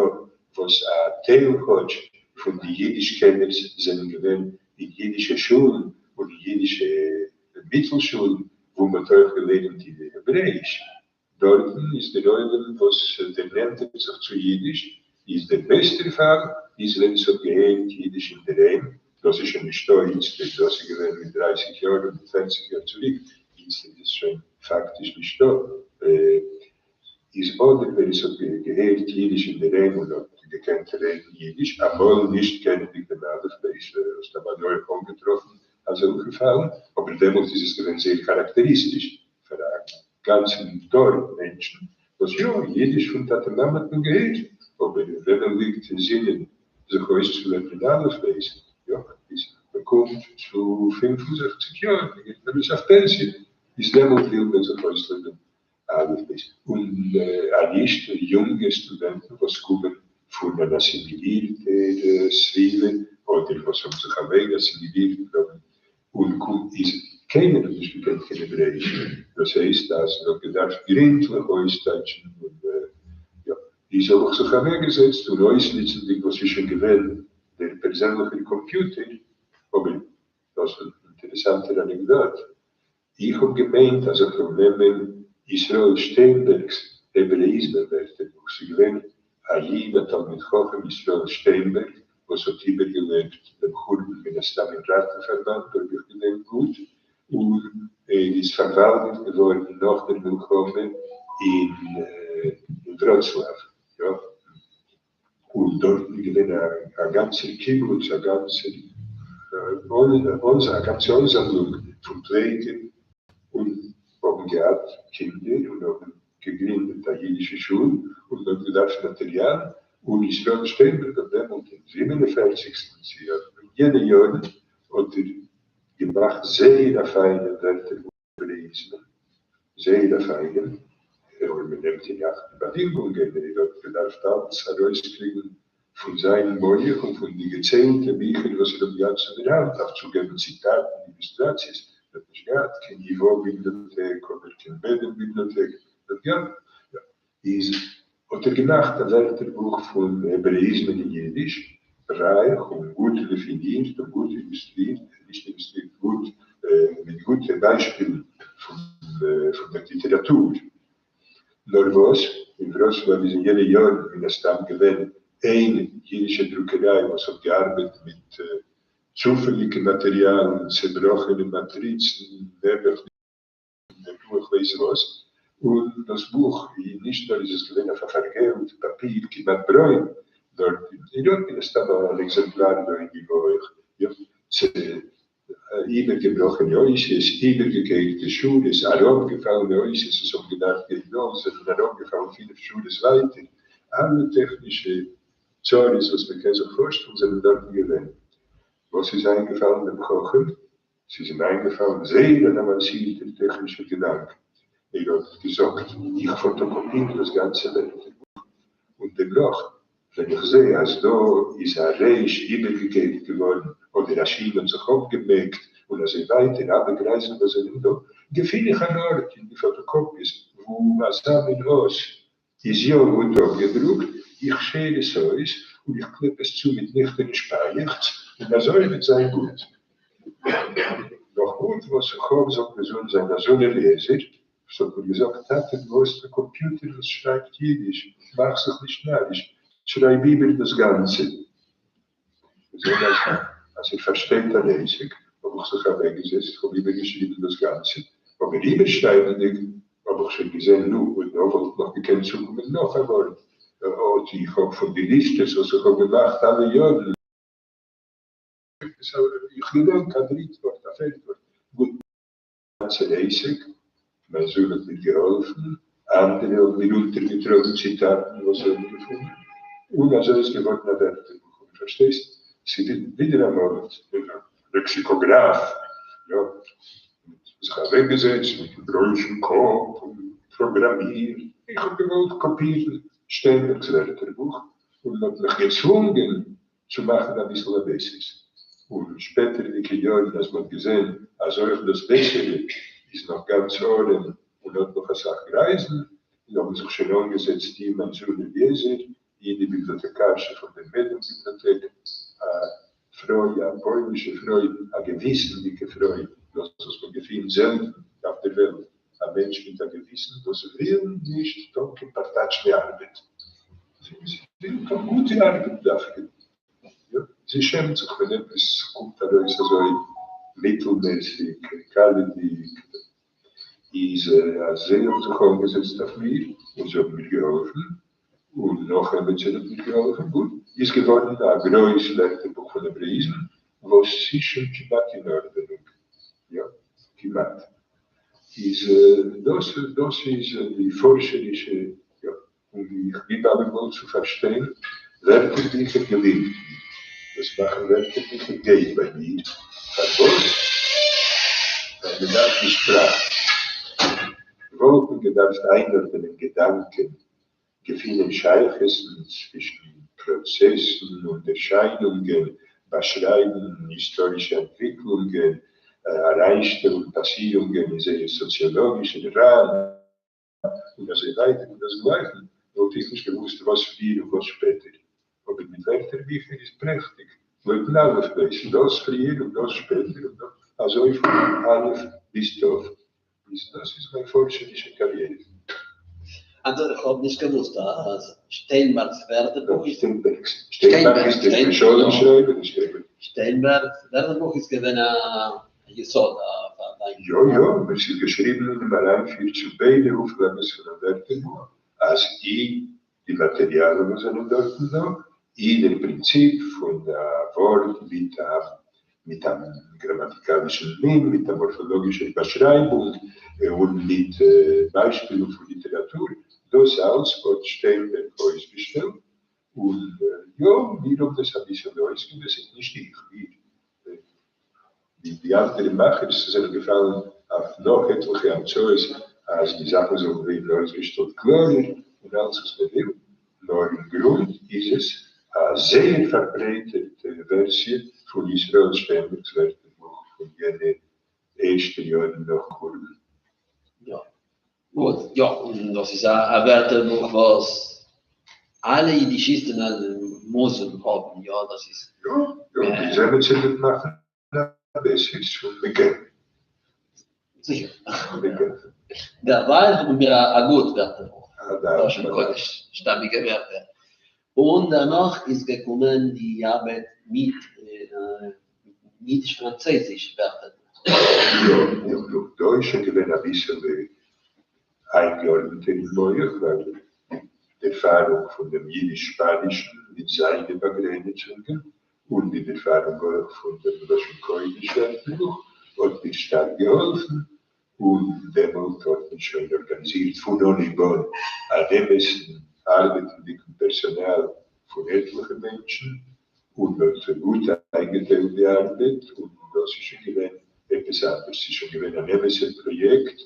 וואס א טייל כאטש פון די אידיש קענערס זענען געווען אין אידישע שולן און אין אידישע מיטל שולן וואו מ'האט אויך געלערנט העברעאיש, דארטן איז דער עולם וואס דערנענטערט זיך צו אידיש, איז דער בעסטער פאל איז ווען ס'האט געהערט אידיש אינדערהיים, דאס איז שוין נישטא איצטער, דאס איז געווען מיט דרייסיג יאר און מיט פערציג יאר צוריק, איצטער איז עס שוין פאקטיש נישטא, איז אדער ווער עס האט געהערט אידיש אינדערהיים און האט געקענט רעדן אידיש, אמאל נישט קענענדיג דעם אלף בית, האסט אוודאי אויך אנגעטראפן אזעלכע פאלן, אבער דעמאלט איז עס געווען זייער כאראקטעריסטיש פאר א גאנצן דור מענטשן, וואס יא, אידיש פון טאטע מאמע האט מען געהערט, אבער וועמען ליגט אין זינען זיך אויסצולערנען אלף בית, יא, ביז מען קומט צו 65 יאר, מען גייט ארויס אויף פענסיע, איז דעמאלט וויל מען זיך אויסלערנען אלף בית. און א נישט יונגע סטודענטן וואס קומען פון אן אסימילירטער סביבה, אדער וואס האבן זיך אליין אסימילירט און איז קיינער האט נישט געקענט קיין העברעאיש, דאס הייסט אז מען האט געדארפט גרינטליך אויסטייטשן, און יא, איז האב איך זיך אוועקגעזעצט און אויסנוצנדיג וואס איז שוין געווען דער פערזענליכער קאמפיוטער, אבער דאס איז אן אינטערעסאנטער אנעקדאט, איך האב געמיינט אז איך וועל נעמען ישראל שטיינבערג'ס העברעאיזמען ווערטערבוך, ס'איז געווען א איד א תלמיד חכם ישראל שטיינבערג וואס האט איבערגעלעבט דעם חורבן מן הסתם אין ראטן-פארבאנד אויב איך געדענק גוט, און ער איז פארוואלגערט געווארן נאך דער מלחמה אין וראצלאוו, יא, און דארטן איז געווען א גאנצער קיבוץ, א גאנצער א גאנצע אנזאמלונג פון פליטים, און האבן געהאט קינדער און האבן געגרינדעט א אידישע שול, און מען האט געדארפט מאטעריאל, און ישראל שטיינבערג האט דעמאלט אין זיבן און פערציגסטן צו אין יענע יארן האט ער געמאכט זייער א פיינעם ווערטערבוך העברעאיזמען, זייער א פיינעם, און מען נעמט אין אכט די באדינגונגען, ער האט געדארפט אלץ ארויסקריגן פון זיין מח און פון די געציילטע ביכער וואס ער האט געהאט צו דער האנט אויף צו געבן ציטאטן, אילוסטראציעס, ער האט נישט געהאט קיין ייווא ביבליאטעק אדער קיין בעדעם ביבליאטעק, ער האט געהאט, איז האט ער געמאכט א ווערטערבוך פון העברעאיזמען אין אידיש, רייך און גוט דעפינירט און גוט אילוסטרירט, נישט אילוסטרירט, גוט, מיט גוטע ביישפילן פון דער ליטעראטור. נאר וואס, אין וראצלאוו איז אין יענע יארן מן הסתם געווען איין אידישע דרוקעריי וואס האט געארבעט מיט צופעליגע מאטעריאלן, צעבראכענע מאטריצן, נעבעך דער רוח ווייס וואס, און דאס בוך, נישט נאר איז עס געווען אויף א פארגעלט פאפיר כמעט ברוין, נאר איר האט מן הסתם אן עקזעמפלאר דא אין ייווא אויך, יא, איבערגעבראכענע אותיות, איבערגעקערטע שורות, אראפגעפאלענע אותיות וואס האבן געדארפט גיין דא, זענען אראפגעפאלן פינף שורות ווייטער, אלע טעכנישע צרות וואס מען קען זיך פארשטעלן זענען דארטן געווען. וואס איז איינגעפאלן דעם חכם? ס'איז אים איינגעפאלן זייער אן אוואנסירטער טעכנישער געדאנק, ער האט געזאגט, איך פאטאקאפיר דאס גאנצע ווערטערבוך, און דערנאך ווען איך זע אז דא איז א ריש איבערגעקערט געווארן, אדער א שין האט זיך אפגעמעקט, און אזוי ווייטער, אלע גרייזן וואס זענען דא, געפין איך אן ארט אין די פאטאקאפיעס וואו אזא מין אות איז יא גוט אפגעדרוקט, איך שער עס אויס און איך קלעפ עס צו מיט ניכטערן שפייעכץ, און אזוי וועט זיין גוט. נאך גוט וואס איך האב, זאל געזונט זיין, א זון אליעזר, וואס האט מיר געזאגט, טאטע, דו האסט א קאמפיוטער וואס שרייבט אידיש, מאך זיך נישט נאריש, שרייב איבער דאס גאנצע. געזען אז ער פארשטייט אן עסק, האב איך זיך אוועקגעזעצט, איך האב איבערגעשריבן דאס גאנצע, אבער איבערשרייבנדיג האב איך שוין געזען, נו, און דא וואלט נאך געקענט צוקומען נאך א ווארט, אט איך האב פון די ליסטעס וואס איך האב געמאכט אלע יארן, איך געדענק א דריט ווארט, א פערט ווארט, גוט. גאנצער עסק, מיין זון האט מיר געהאלפן, אנדערע האבן מיר אונטערגעטראגן ציטאטן וואס זיי האבן געפונען, און אזוי איז געווארן א ווערטערבוך. און פארשטייסט, ס'איז ווידער אמאל לעקסיקאגראף, יא, זיך אוועקגעזעצט מיטן גרויסן קאפ און פראגראמירט, איך האב געוואלט קאפירן שטיינבערג'ס ווערטערבוך. און מ'האט מיך געצוואונגען צו מאכן אביסל א basis. און שפעטערדיגע יארן אז מ'האט געזען אז אויך דאס בעסערע איז נאך גאנץ ארעם און האט נאך אסאך גרייזן, און האבן זיך שוין אנגעזעצט אי מיין זון אליעזר, אי די ביבליאטעקארשע פון דער מעדעם-ביבליאטעק, א פרוי, א פוילישע פרוי, א געוויסנדיקע פרוי, דאס וואס מען געפינט זעלטן אויף דער וועלט, א מענטש מיט א געוויסן וואס וויל נישט טון קיין פארטאטשנע ארבעט, זי וויל טון גוטע ארבעט דווקא, יא, זי שעמט זיך ווען עפעס קומט ארויס אזוי מיטלמעסיג, קאלעדיג, איז אז זיי האבן זיך אנגעזעצט אויף מיר און זיי האבן מיר געהאלפן, און נאך עמיצער האט מיר געהאלפן, גוט, איז געווארן א גרויס ווערטערבוך פון העברעאיזם וואס איז שוין כמעט אין ארדענונג, יא, כמעט. איז דאס דאס איז די פארשערישע, יא, און ווי איך גיב אלעמאל צו פארשטיין, ווערטערביכער געלינגט מיר. דאס מאכן ווערטערביכער גייט ביי מיר. פארוואס? ווייל מען דארף די שפראך. וואלט מען געדארפט איינארדענען געדאנקען, געפינען שייכות'ן צווישן פראצעסן און ערשיינונגען, באשרייבן היסטארישע אנטוויקלונגען, אריינשטעלן פאסירונגען אין זייער סאציאלאגישער ראם, און אזוי ווייטער און דאס גלייכן, וואלט איך נישט געוואוסט וואס פריער און וואס שפעטער. אבער מיט ווערטערביכער איז פרעכטיג, לויטן אלף בית, דאס פריער און דאס שפעטער און דאס, אזוי פון אלף ביז ת'. איז דאס איז מיין פארשערישע קאריערע. אדער איך האב נישט געוואוסט אז שטיינבארג'ס ווערטערבוך איז. שטיינבערג'ס. שטיינבארג איז דער שלום שרייבער און שטיינבערג. שטיינבערג'ס ווערטערבוך איז געווען א יסוד פאר דיין. יא יא, און עס איז געשריבן אינעם אריינפיר צו ביידע אויפלאגעס פונעם ווערטערבוך אז אי די מאטעריאלן וואס זענען דארטן דא, אי דער פרינציפ פון א ווארט מיט א מיט א גראמאטיקאלישן מין, מיט א מארפאלאגישער באשרייבונג און מיט ביישפילן פון ליטעראטור, דאס אלץ האט שטיינבערג אויסגעשטעלט, און יא, מיר האבן עס אביסעלע אויסגעבעסערט, נישט איך, מיר, די אנדערע מאכערס זענען געפאלן אויף נאך עטליכע המצאות אז די זאכן זאלן ווערן אויסגעשטעלט קלארער און אלץ וואס מען וויל, נאר אין גרונד איז עס א זייער פארברייטערטע ווערסיע פון ישראל שטיינבערג'ס ווערטערבוך פון יענע ערשטע יארן נאך חורבן. יא. גוט, יא, און דאס איז א ווערטערבוך וואס אלע אידישיסטן מוזן האבן, יא, דאס איז. יא, יא, ביז עמיצער וועט מאכן א בעסערס און מען קען. זיכער. דערווייל האבן מיר א גוט ווערטערבוך, לשון קודש שטאמיגע ווערטער. און דערנאך איז געקומען די ארבעט מיט אידיש-פראנצויזיש ווערטערבוך. יא, יא, דא איז שוין געווען אביסעלע איינגעארדנטער אין מח, ווייל די ערפארונג פון דעם אידיש-שפאנישן מיט זיינע באגרעניצונגען, און די ערפארונג אויך פון דעם לשון קודש ווערטערבוך האט מיר שטארק געהאלפן, און דעמאלט האט מען שוין ארגאניזירט פון אנהייב אן אן אמת'ן ארבעטנדיקן פערסאנאל פון עטליכע מענטשן, און האט גוט איינגעטיילט די ארבעט, און דאס איז שוין געווען עפעס אנדערש, ס'איז שוין געווען אן אמת'ער פראיעקט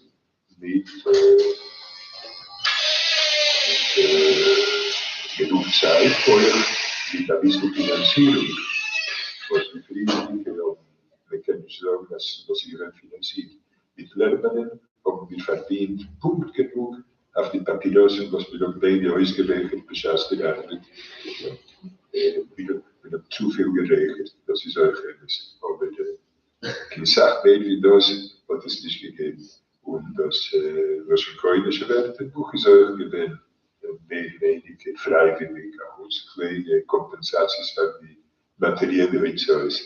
מיט גענוג צייט, אויך מיט אביסל פינאנצירונג, וואס די פריערדיגע האבן, מען קען נישט זאגן אז דאס איז געווען פינאנצירט, מיט לערמאנען האבן מיר פארדינט פונקט גענוג אויף די פאפיראסן וואס מיר האבן ביידע אויסגערייכערט בשעת דער ארבעט. מיר האבן צופיל גערייכערט, דאס איז אויך אמת, אבער קיין סך מער ווי דאס האט עס נישט געגעבן. און דאס לשון קודש ווערטערבוך איז אויך געווען מער ווייניגער פרייוויליג, אחוץ קליינע קאמפענסאציעס פאר די מאטעריעלע הוצאות.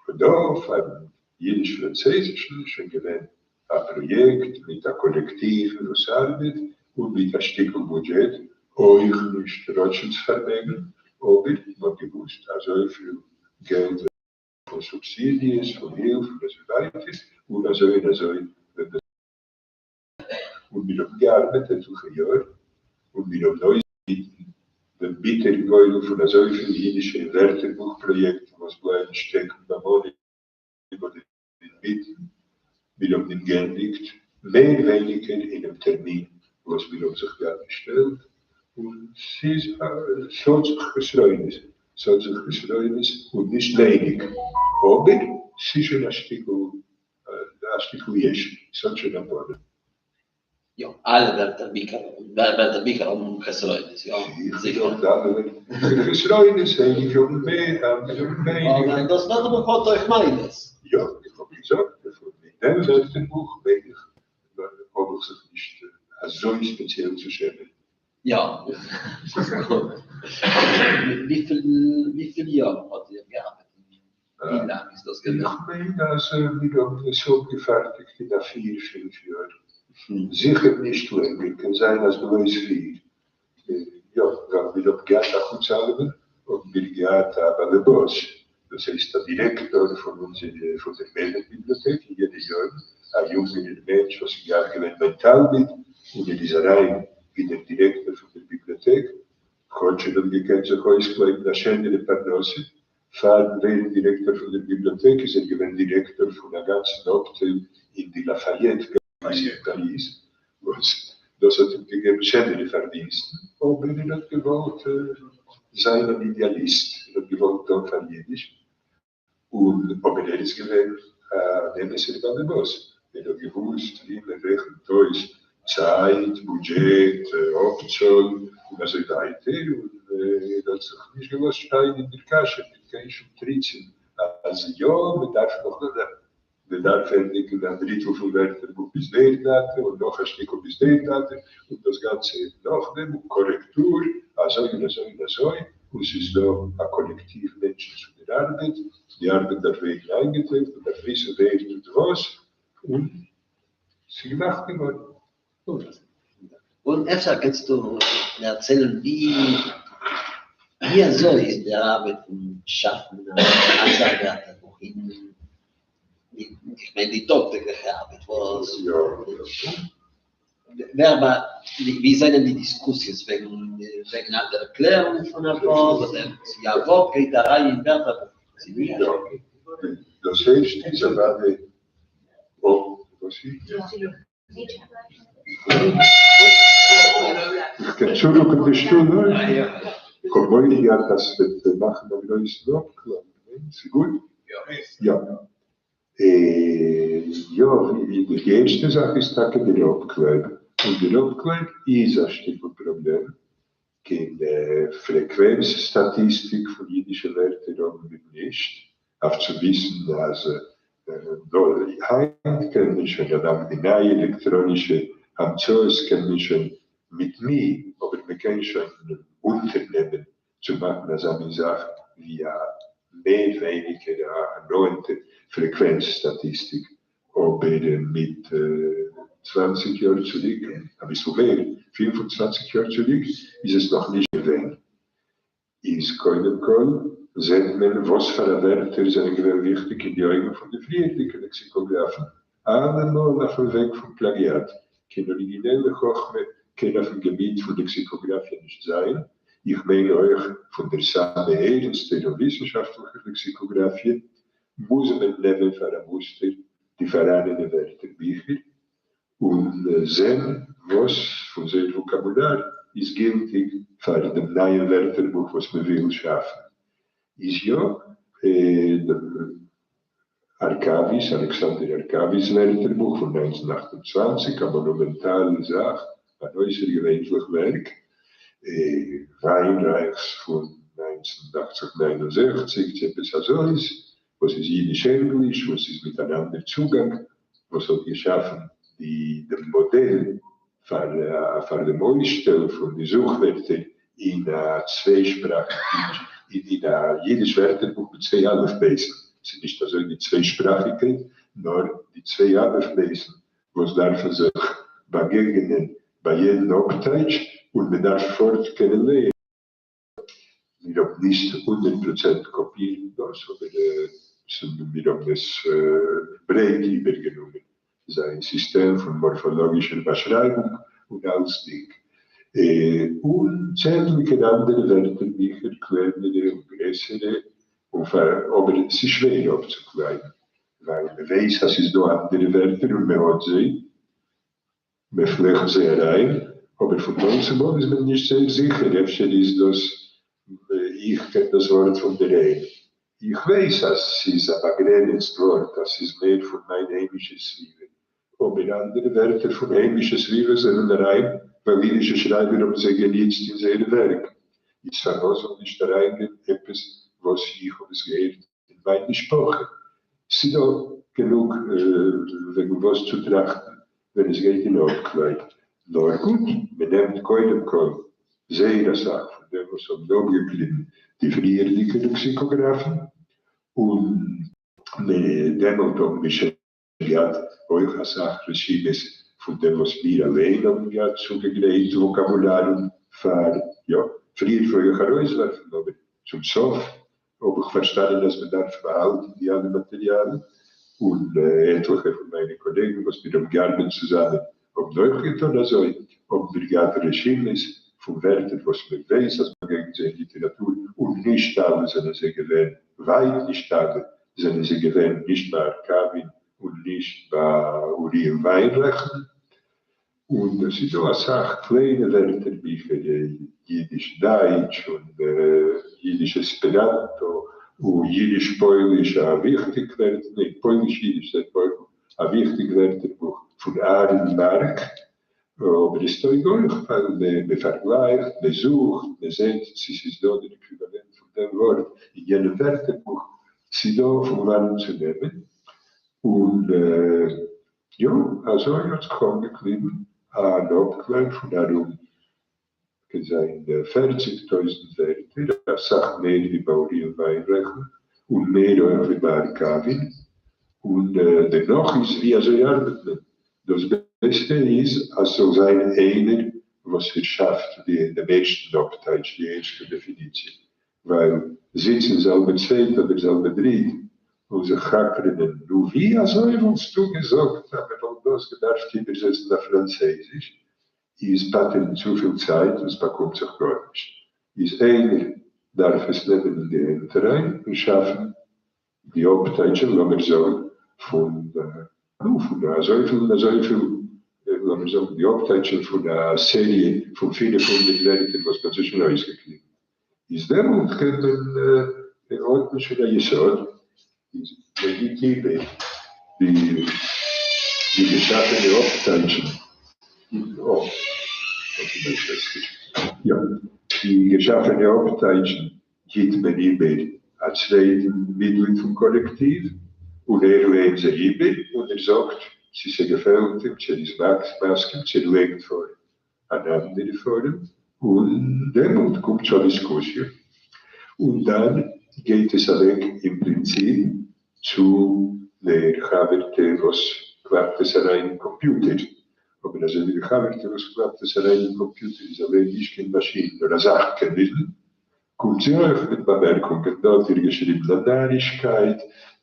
און דא פארן יידיש-פראנצויזישן איז שוין געווען א פראיעקט מיט א קאלעקטיוו וואס ארבעט און מיט א שטיקל בודזשעט, אויך נישט רוטשילד'ס פארמעגן, אבער מ'האט געוואוסט אזויפיל געלט פון סובסידיעס, פון הילף און אזוי ווייטער, און אזוי און אזוי וועט דאס. און מיר האבן געארבעט עטליכע יאר, און מיר האבן אויסגעליטן דעם ביטערן גורל פון אזויפיל אידישע ווערטערבוך פראיעקטן וואס בלייבן שטעקן ביים אנהייב אדער אינמיטן, מיר האבן אים געענדיגט מער ווייניגער אינעם טערמין וואס מיר האבן זיך געהאט געשטעלט. און ס'איז ס'האט זיך חסרונות, ס'האט זיך חסרונות און נישט ווייניג, אבער ס'איז שוין א שטיקל א שטיקל יש, ס'האט שוין א פנים. יא, אלע ווערטערביכער ווערטערביכער האבן חסרונות, יא, זיכער. אלע ווערטערביכער חסרונות, אייניקע האבן מער, אנדערע האבן ווייניגער. אבער דאס ווערטערבוך האט אויך מעלות. יא, איך האב געזאגט, מיט דעם ווערטערבוך מיין איך האב איך זיך נישט אזוי ספעציעל צו שעמען. יא. וויפיל וויפיל יאר האט איר געארבעט און ווי לאנג איז דאס געווען? איך מיין אז מיר האבן עס אפגעפארטיגט אין א פיר פינף יאר. זיכער נישט לענגער, קען זיין אז בלויז פיר. יא, ווייל מיר האבן געהאט א חוץ אלעמען האבן מיר געהאט א באלעבאס, דאס הייסט א דירעקטאר פון אונזער פון דער מעדעם-ביבליאטעק אין יענע יארן, א יונגערער מענטש וואס איז געהאט געווען מיין תלמיד, און ער איז אריין ווי דער דירעקטאר פון דער ביבליאטעק, כאטש ער האט געקענט זיך אויסקלייבן א שענערע פרנסה, פארן ווערן דירעקטאר פון דער ביבליאטעק איז ער געווען דירעקטאר פון א גאנצן אפטייל אין די לאפאיעט גאס אין פאריז, וואס דאס האט אים געגעבן שענערע פארדינסטן, אבער ער האט געוואלט זיין אן אידעאליסט, ער האט געוואלט טון פאר אידיש, און אבער ער איז געווען אן אמת'ער באלעבאס, ער האט געוואוסט ווי מען רעכנט אויס צייט, בודזשעט, אפצאל, און אזוי ווייטער, און ער האט זיך נישט געלאזט שטיין אין דער קאשע מיט קיין שום תירוצים אז יא, מען דארף נאך מען דארף ענדיגן א דריטל פון ווערטערבוך ביז דער דאטע, און נאך א שטיקל ביז דער דאטע, און דאס גאנצע נאכדעם, און קארעקטור, אזוי און אזוי און אזוי, און ס'איז דא א קאלעקטיוו מענטשן צו דער ארבעט, די ארבעט דארף ווערן איינגעטיילט, מען דארף וויסן ווער טוט וואס, און ס'איז געמאכט געווארן. און אפשר קענסטו דערציילן ווי ווי אזוי איז די ארבעט פון שאפן אזא ווערטערבוך אין איך מיין די טאג-טעגליכע ארבעט וואס ווער ווי זענען די דיסקוסיעס וועגן וועגן דער ערקלערונג פון א ווארט אדער צי א ווארט גייט אריין אין ווערטערבוך צי נישט? דאס ערשטע איז אוודאי וואס איז? איך קען צורוקן די שטול אויך? איך האב מורא געהאט אז ס'וועט מאכן א גרויסן אפקלאנג, ניין? ס'גוט? יא. יא, די ערשטע זאך איז טאקע דער אפקלייב, און דער אפקלייב איז א שטיקל פראבלעם, קיין פרעקווענץ סטאטיסטיק פון אידישע ווערטער האבן מיר נישט, אויף צו וויסן אז היינט קען מען שוין, אדאנק די נייע עלעקטראנישע המצאות קען מען שוין מיט מי, אבער מען קען שוין אונטערנעמען צו מאכן אזא מין זאך ווי א מער ווייניגער א נאענטע פרעקווענץ סטאטיסטיק, אבער מיט צוואנציג יאר צוריק, אביסל מער, 25 יאר צוריק, איז עס נאך נישט געווען. איז קודם כל זעט מען וואס פאר א ווערטער זענען געווען וויכטיג אין די אויגן פון די פריערדיגע לעקסיקאגראפן, אלעמאל אויפן וועג פון פלאגיאט, קיין אריגינעלע חכמה קען אויפן געביט פון לעקסיקאגראפיע נישט זיין, איך מיין אויך פון דער סאמע ערנסטער און וויסנשאפטליכער לעקסיקאגראפיע, מוז מען נעמען פאר א מוסטער די פאראנענע ווערטערביכער און זען וואס פון זייער וואקאבולאר איז גילטיג פאר דעם נייעם ווערטערבוך וואס מען וויל שאפן. איז יא, הארקאווי'ס, אלכסנדר הארקאווי'ס ווערטערבוך פון 1928, א מאנומענטאלע זאך, אן אויסערגעווענליך ווערק, וויינרייך'ס פון 1969, צי עפעס אזוינס, וואס איז אידיש-ענגליש, וואס איז מיט אן אנדער צוגאנג, וואס האט געשאפן די דעם מאדעל פאר פאר דעם אויסשטעל פון די זוכווערטער אין א צוויי-שפראכיג אין א אידיש ווערטערבוך מיט צוויי אלף-בית'ן. ס'איז נישט אזוי די צוויי-שפראכיגקייט, נאר די צוויי אלף-בית'ן וואס דארפן זיך באגעגענען ביי יעדן אפטייטש, און מען דארף פארט קענען לייענען. מיר האבן נישט 100% קאפירט דאס, אבער מיר האבן עס ברייט איבערגענומען, זיין סיסטעם פון מארפאלאגישער באשרייבונג און אלצדינג. און צענדליגער אנדערע ווערטערביכער, קלענערע און גרעסערע, און פאר, אבער ס'איז שווער אפצוקלייבן, ווייל מען ווייס אז ס'איז דא אנדערע ווערטער און מען האט זיי, מען פלעכט זיי אריין, אבער פון מאל צו מאל איז מען נישט זייער זיכער, אפשר איז דאס, איך קען דאס ווארט פון דערהיים. איך ווייס אז ס'איז א באגרעניצט ווארט, אז ס'איז מער פון מיין היימישע סביבה. אבער אנדערע ווערטער פון היימישע סביבה זענען אריין ווייל אידישע שרייבער האבן זיי גענוצט אין זייערע ווערק. איז פארוואס זאל נישט אריינגיין עפעס וואס איך האב עס געהערט אין מיין משפחה? ס'דא גענוג וועגן וואס צו טראכטן ווען עס גייט אין אפקלייב. נאר גוט, מען נעמט קודם כל זייער אסאך פון דעם וואס האבן אפגעקליבן די פריערדיגע לעקסיקאגראפן, און דעמאלט האבן מיר שוין געהאט אויך אסאך רשימות פון דעם וואס מיר אליין האבן געהאט צוגעגרייט וואקאבולארן פאר, יא, פריער פלעג איך ארויסווארפן, אבער צום סוף האב איך פארשטאנען אז מען דארף באהאלטן די אלע מאטעריאלן, און עטליכע פון מיינע קאלעגן וואס מיר האבן געארבעט צוזאמען האבן אויך געטון אזוי, האבן מיר געהאט רשימות פון ווערטער וואס מען ווייס אז באגעגנט זיי אין ליטעראטור, און נישט אלע זענען זיי געווען, ווייט נישט אלע זענען זיי געווען נישט ביי הארקאווין און נישט ביי אוריאל וויינרייכן, און עס איז דא אסאך קליינע ווערטער ביכער, אידיש דייטש און אידיש עספעראנטא און אידיש פויליש, א וויכטיג ווערטער, ניין פויליש אידיש זייט פוילן, א וויכטיג ווערטערבוך פון אהרן מארק, אבער עס טויג אויך ווייל מען פארגלייכט, מען זוכט, מען זעט צו ס'איז דא דער עקוויוואלענט פון דעם ווארט אין יענעם ווערטערבוך, ס'איז דא פון וואנען צו נעמען, און יא, אזוי האט זיך אנגעקליבן אן אפקלייב פון ארום, קען זיין, 40,000 ווערטער, אסאך מער ווי ביי אוריאל וויינרייכן, און מער אויך ווי ביי הארקאווין, און דערנאך איז ווי אזוי ארבעט מען? דאס בעסטע איז אז ס'זאל זיין איינער וואס ער שאפט די דעם ערשטן אפטייטש, די ערשטע דעפיניציע, ווייל זיצן זאלבע צווייט אדער זאלבע דריט און זיך חקר'נען, נו ווי אזוי וואלסטו געזאגט אז מען וואלט דאס געדארפט איבערזעצן אויף פראנצייזיש, איז פטר'ן צופיל צייט און ס'באקומט זיך גארנישט. איז איינער דארף עס נעמען אין די הענט אריין און שאפן די אפטייטשן, לאמיר זאגן, פון, נו, פון אזויפיל און אזויפיל, לאמיר זאגן, די אפטייטשן פון א סעריע פון 500 ווערטער וואס מ'האט זיך שוין אויסגעקליבן. איז דעמאלט קען מען, האט מען שוין א יסוד, איז מען גיט איבער די די געשאפענע אפטייטשן, יא, די געשאפענע אפטייטשן גיט מען איבער א צווייטן מיטגליד פון קאלעקטיוו, און ער לייענט זיי איבער, און ער זאגט צו ס'געפעלט אים, צו ער איז מסכים, צו ער לייגט פאר אן אנדערע פארעם, און דעמאלט קומט צו א דיסקוסיע, און דאן גייט עס אוועק אין פרינציפ צו דער חבר'טע וואס קלאפט עס אריין אין קאמפיוטער, אבער אזוי ווי די חבר'טע וואס קלאפט עס אריין אין קאמפיוטער איז אליין נישט קיין מאשין נאר א זאך-קענערין, קומט זי אויך מיט באמערקונגען, דא האט איר געשריבן א נארישקייט,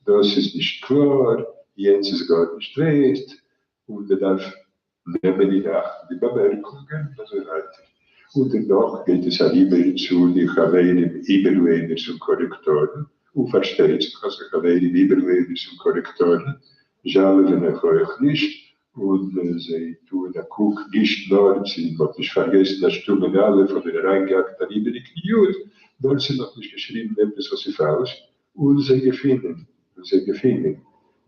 דאס איז נישט קלאר, יענץ איז גארנישט ווערט, און מען דארף נעמען אין אכט די באמערקונגען און אזוי ווייטער, און דערנאך גייט עס אריבער צו די חברים איבערלייענערס און קארעקטארן, און פארשטייט זיך אז די חברים איבערלייענערס און קארעקטארן זשאלעווען אויך אויך נישט, און זיי טוען א קוק נישט נאר צו מען האט נישט פארגעסן א שטומען אלף אדער אריינגעהאקט אן איבעריגן יוד, נאר צו מען האט נישט געשריבן עפעס וואס איז פאלש, און זיי געפינען, און זיי געפינען,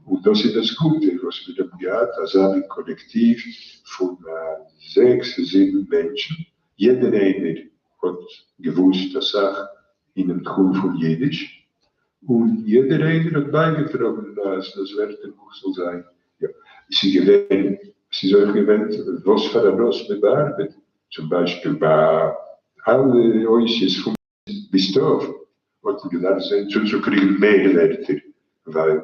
און דאס איז דאס גוטע וואס מיר האבן געהאט אזא מין קאלעקטיוו פון זעקס זיבן מענטשן, יעדער איינער האט געוואוסט אסאך אינעם תחום פון אידיש, און יעדער איינער האט בייגעטראגן אז דאס ווערטערבוך זאל זיין, יא, ס'איז געווען, ס'איז אויך געווען וואס פאר א נושא מען באארבעט, צום ביישפיל ביי אלע אותיות פון ביז ת' האט מען געדארפט זען צוצוקריגן מער ווערטער, ווייל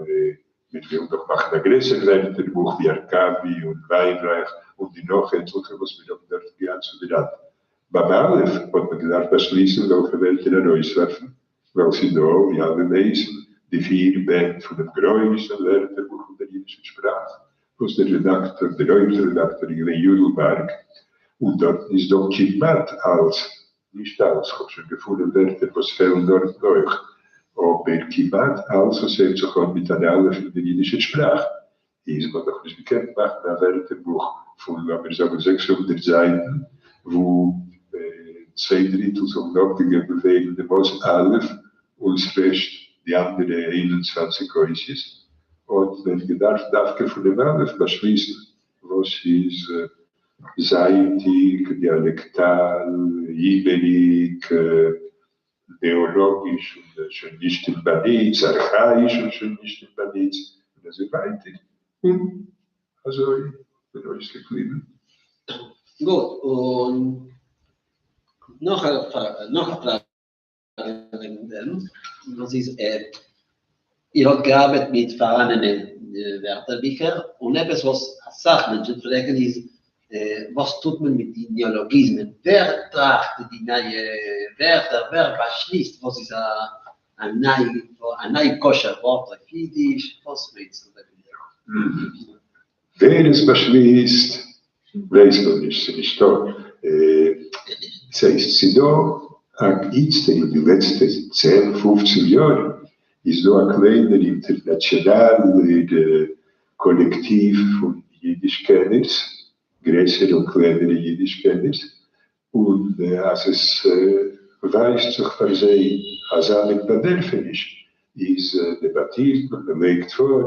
מען וויל דאך מאכן א גרעסער ווערטערבוך ווי הארקאווי און וויינרייך און די נאך עטליכע וואס מיר האבן דארט געהאט צו די ראנד. ביים אלף האט מען געדארפט באשליסן וועלכע ווערטער ארויסווארפן, ווייל ס'איז דא, ווי אלע ווייסן, די פיר בענד פונעם גרויסן ווערטערבוך פון דער אידישער שפראך, וואס דער רעדאקטאר, דער הויפט רעדאקטאר איז געווען יודל בארג, און דארטן איז דא כמעט אלץ נישט אלץ, כ'האב שוין געפונען ווערטער וואס פעלן דארטן אויך, אבער כמעט אלץ וואס הייבט זיך אן מיט אן אלף אין דער אידישער שפראך, איז מ'האט דאך נישט געקענט מאכן א ווערטערבוך פון לאמיר זאגן 600 זייטן. וואו צוויי דריטל זאלן אפגעגעבן ווערן דעם אות א' און ס'רעשט די אנדערע 21 אותיות, האט מען געדארפט דווקא פונעם א' באשליסן וואס איז זייטיג, דיאלעקטאל, איבעריג, נעאלאגיש און שוין נישט אין באניץ, ארכאיש און שוין נישט אין באניץ, און אזוי ווייטער, און אזוי האט מען אויסגעקליבן. גוט, און נאך א פראגע וועגן דעם, וואס איז, איר האט געארבעט מיט פאראנענע ווערטערביכער, און עפעס וואס אסאך מענטשן פרעגן איז, וואס טוט מען מיט די נעאלאגיזמען? ווער טראכט די נייע ווערטער? ווער באשליסט וואס איז א ניי כשר ווארט אויף אידיש? וואס מיינסטו וועגן דעם? ווער עס באשליסט ווייסט מען נישט, ס'איז נישטא. ס'הייסט, ס'איז דא איצטער אין די לעצטע 10 15 יאר איז דא א קליינער אינטערנאציאנאלער קאלעקטיוו פון אידיש קענערס, גרעסערע און קלענערע אידיש קענערס, און אז עס ווייזט זיך פאר זיי אזא מין באדערפעניש, איז דעבאטירט מען, מען לייגט פאר.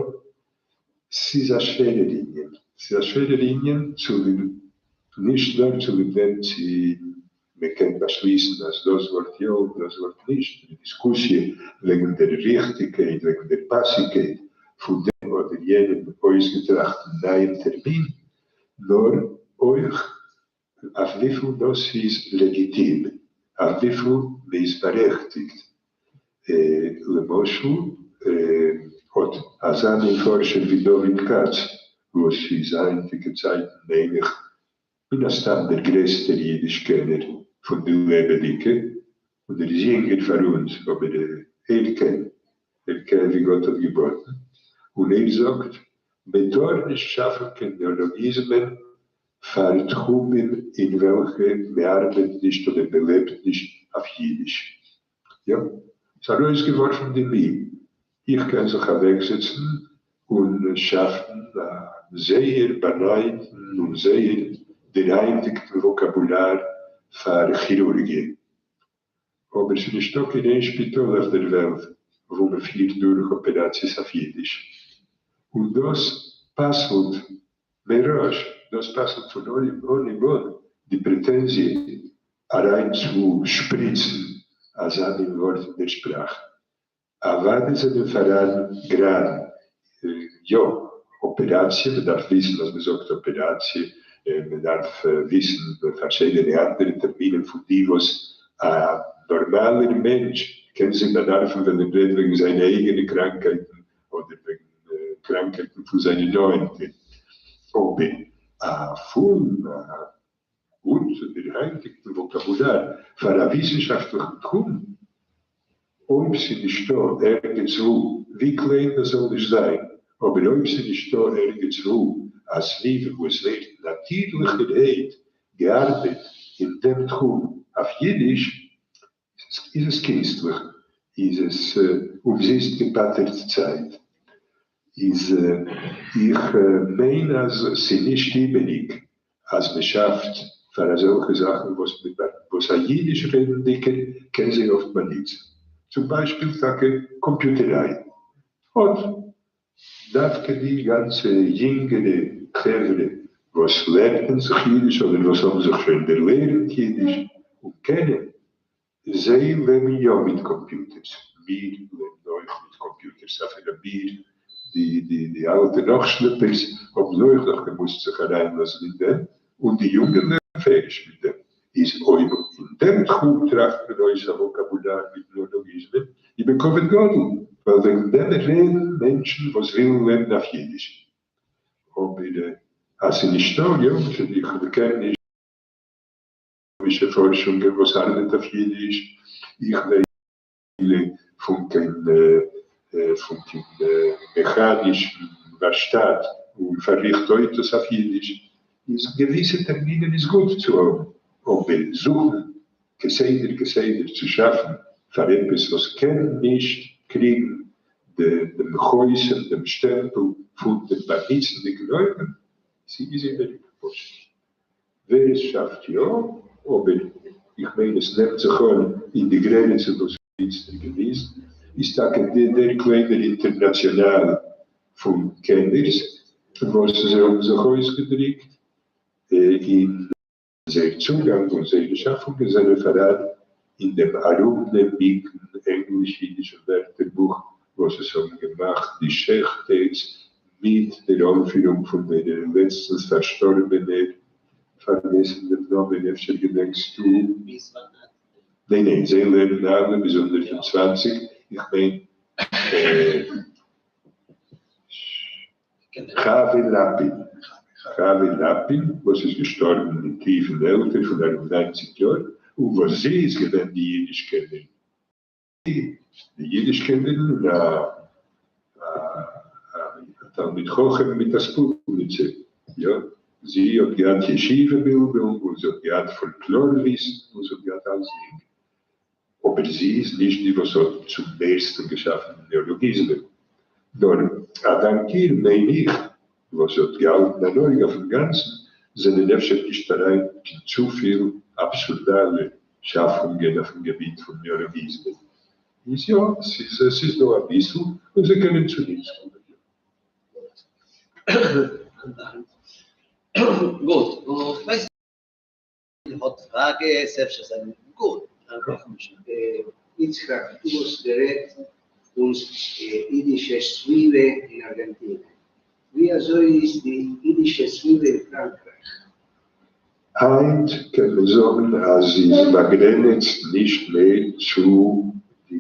ס'איז א שווערער ענין. ס'איז א שווערער ענין צוליב, נישט נאר צוליב דעם צי מען קען באשליסן אז דאס ווארט יא און דאס ווארט נישט, די דיסקוסיע וועגן דער ריכטיגקייט, וועגן דער פאסיגקייט פון דעם אדער יענעם אויסגעטראכטן נייעם טערמין, נאר אויך אויף וויפיל דאס איז לעגיטים, אויף וויפיל מען איז בארעכטיגט. למשל, האט אזא מין פארשער ווי דוד כץ, וואס איז היינטיגע צייטן מיין איך מן הסתם דער גרעסטער אידיש קענער פון די לעבעדיגע, און ער איז יונגער פאר אונז, אבער ער קען, ער קען ווי גאט האט געבאטן, און ער זאגט, מען טאר נישט שאפן קיין נעאלאגיזמען פאר תחומים אין וועלכע מען ארבעט נישט אדער מען לעבט נישט אויף אידיש. יא, ס'איז ארויסגעווארפן די מי. איך קען זיך אוועקזעצן און שאפן א זייער באנייטן און זייער דערהיינטיגטן וואקאבולאר פאר כירורגיע. אבער ס'איז נישטא קיין איין שפיטאל אויף דער וועלט וואו מען פירט דורך אפעראציעס אויף אידיש. און דאס פסל'ט מראש, דאס פסל'ט פון אנהייב אן די פרעטענזיע אריין צו שפריצן אזא מין ווארט אין דער שפראך. אוודאי זענען פאראן גראדן, יא, אפעראציע, מען דארף וויסן אז מען זאגט אפעראציע, מען דארף וויסן פארשידענע אנדערע טערמינען פון די וואס א נארמאלער מענטש קען זיי באדארפן ווען ער רעדט וועגן זיינע אייגענע קראנקייטן אדער וועגן קראנקייטן פון זיינע נאענטע. אבער א פול גוט דערהיינטיגטן וואקאבולאר פאר א וויסנשאפטליכן תחום, אויב ס'איז נישטא ערגעץ וואו, ווי קליין דאס זאל נישט זיין, אבער אויב ס'איז נישטא ערגעץ וואו א סביבה וואו עס ווערט נאטירליכערהייט געארבעט אין דעם תחום אויף אידיש, איז עס קינסטליך, איז עס אומזיסט געפאטערט צייט. איז איך מיין אז ס'איז נישט איבעריג אז מען שאפט פאר אזעלכע זאכן וואס א אידיש רעדנדיגער קען זיי אפט באנוצן, צום ביישפיל טאקע קאמפיוטעריי האט דווקא די גאנצע יונגערע חברה וואס לערנען זיך אידיש אדער וואס האבן זיך שוין דערלערנט אידיש און קענען, זיי לעבן יא מיט קאמפיוטערס, מיר לעבן אויך מיט קאמפיוטערס, אפילו מיר די די די אלטע נאכשלעפערס האבן אויך נאך געמוזט זיך אריינלאזן אין דעם, און די יונגע לעבן בפירוש מיט דעם. איז אויב אין דעם תחום טראכט מען אויס א וואקאבולאר מיט נעאלאגיזמען, איז בכבוד גדול, ווייל וועגן דעם רעדן מענטשן וואס ווילן לעבן אויף אידיש. אבער אז ס'איז נישטא, יא, איך קען נישט. אידישע פארשונגען וואס ארבעט אויף אידיש, איך ווייס פון קיין פון קיין מעכאנישן ווארשטאט און פארריכט אויטאס אויף אידיש, איז געוויסע טערמינען איז גוט צו האבן, אבער זוכן כסדר כסדר צו שאפן פאר עפעס וואס קען נישט קריגן דעם חותם, דעם שטעמפל פון דעם באנוצנדיגן עולם, ס'איז איבעריג פשוט. ווער עס שאפט יא, אבער איך מיין עס נעמט זיך אן אין די גרעניצן וואס איז איצטער געוויזן, איז טאקע דער קליינער אינטערנאציאנאל פון קענערס וואס זיי האבן זיך אויסגעדריקט אין זייער צוגאנג און זייערע שאפונגען זענען פאראן אין דעם ארומנעמיקן ענגליש-אידישן ווערטערבוך וואס עס האבן געמאכט די שעכטערס מיט דער אנפירונג פון דער לעצטנס פארשטארבענער, פארגעסן דעם נאמען, אפשר געדענקסטו? ניין ניין, זיי לעבן אלע ביז 120, איך מיין חוה לאפין, חוה לאפין וואס איז געשטארבן אין טיפן עלטער פון ארום 90 יאר, און וואס זי איז געווען די אידיש קענערין, די אידיש קענערין און א תלמיד חכם מיט א ספודניצע, יא, זי האט געהאט ישיבה בילדונג און זי האט געהאט פאלקלאר וויסן און זי האט געהאט אלסדינג, אבער זי איז נישט די וואס האט צום מערסטן געשאפן נעאלאגיזמען, נאר א דאנק איר מיין איך, וואס זי האט געהאלטן אן אויג אויפן גאנצן, זענען אפשר נישט אריין קיין צופיל אבסורדאלע שאפונגען אויפן געביט פון נעאלאגיזמען. איז יא, ס'איז דא אביסל, און זיי קענען צוניץ קומען. גוט, איך ווייס האט פראגעס אפשר זענען גוט. יצחק, דו האסט גערעדט פון אידישע סביבה אין ארגענטינע. ווי אזוי איז די אידישע סביבה אין פראנקרייך? היינט קען מען זאגן אז זי איז באגרעניצט נישט מער צו די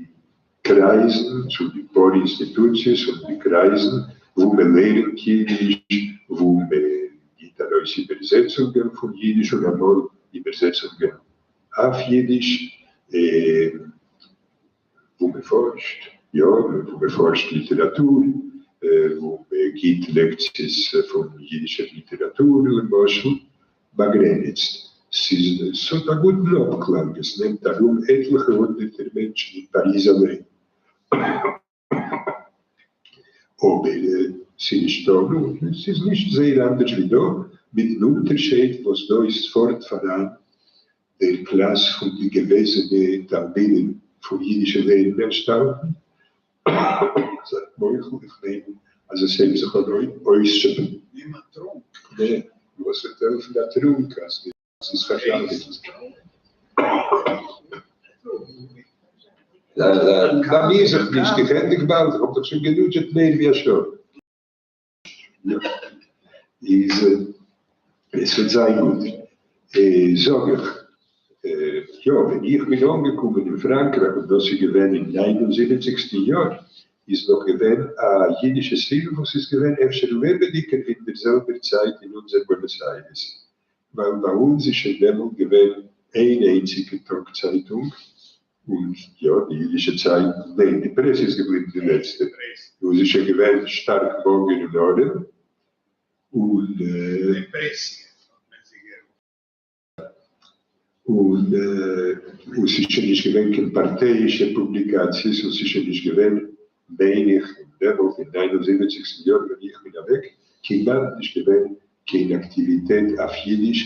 קרייזן, צו די פאר אינסטיטוציעס און די קרייזן וואו מען לערנט אידיש, וואו מען גיט ארויס איבערזעצונגען פון אידיש און אמאל איבערזעצונגען אויף אידיש, וואו מען פארשט, יא, וואו מען פארשט ליטעראטור, וואו מען גיט לעקציעס פון אידישער ליטעראטור למשל, באגרעניצט. ס'איז, ס'האט א גוטן אפקלאנג, עס נעמט ארום עטליכע הונדערטער מענטשן אין פאריז אליין. אבער ס'איז נישטא, נו, ס'איז נישט זייער אנדערש ווי דא, מיטן אונטערשייד וואס דא איז פארט פאראן דער קלאס פון די געוועזענע תלמידים פון אידישע לערן-אנשטאלטן. זייט מוחל, איך מיין אז עס הייבט זיך אן אויסשעפען. נעם א טרונק. נע, וואס וועט העלפן א טרונק אז די איז פארשאלטערט? באמי זיך נישט, איך ענדיג באלד, איך האב דאך שוין גענודזשעט מער ווי א שעה. איז עס וועט זיין גוט. זאג איך, יא, ווען איך בין אנגעקומען אין פראנקרייך, און דאס איז געווען אין ניין און זיבעציגסטן יאר, איז נאך געווען א אידישע סביבה וואס איז געווען אפשר לעבעדיגער ווי אין דער זעלבער צייט אין אונזער בוענאס איירעס, ווייל ביי אונז איז שוין דעמאלט געווען איין איינציגע טאג צייטונג, און יא, די אידישע צייט, ניין, די פרעסע איז געבליבן די לעצטע, און זי איז שוין געווען שטארק מאגער און ארעם, און. דעפרעסיע האט מען זי גערופן. און און ס'איז שוין נישט געווען קיין פארטייאישע פובליקאציעס, און ס'איז שוין נישט געווען, מיין איך, אין דעמאלט, אין ניין און זיבעציגסטן יאר ווען איך בין אוועק, כמעט נישט געווען קיין אקטיוויטעט אויף אידיש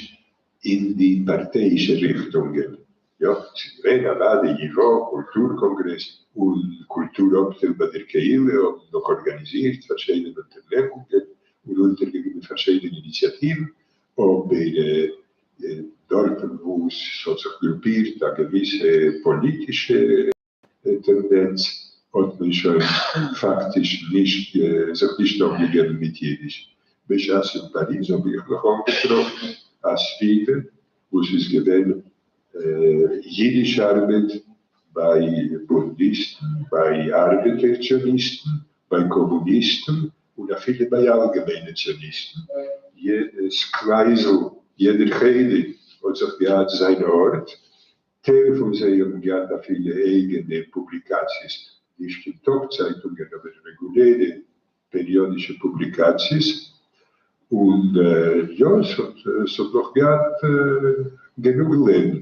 אין די פארטייאישע ריכטונגען. יא, ס'איז געווען אוודאי ייווא, קולטור קאנגרעס און קולטור אפטייל ביי דער קהילה האבן נאך ארגאניזירט פארשידענע אונטערנעמונגען און אונטערגענומען פארשידענע איניציאטיוון, אבער דארטן וואו ס'האט זיך גרופירט א געוויסע פאליטישע טענדענץ האט מען שוין פאקטיש נישט זיך נישט אפגעגעבן מיט אידיש. בשעת אין פאריז האב איך נאך אנגעטראפן א סביבה וואס איז געווען אידיש ארבעט ביי בונדיסטן, ביי ארבעטער ציוניסטן, ביי קאמוניסטן און אפילו ביי אלגעמיינע ציוניסטן. יעדעס קרייזל, יעדער חדר האט זיך געהאט זיין ארט. טייל פון זיי האבן געהאט אפילו אייגענע פובליקאציעס, נישט קיין טאג צייטונגען אבער רעגולערע פעריאדישע פובליקאציעס, און יא, עס האט נאך געהאט גענוג לעבן,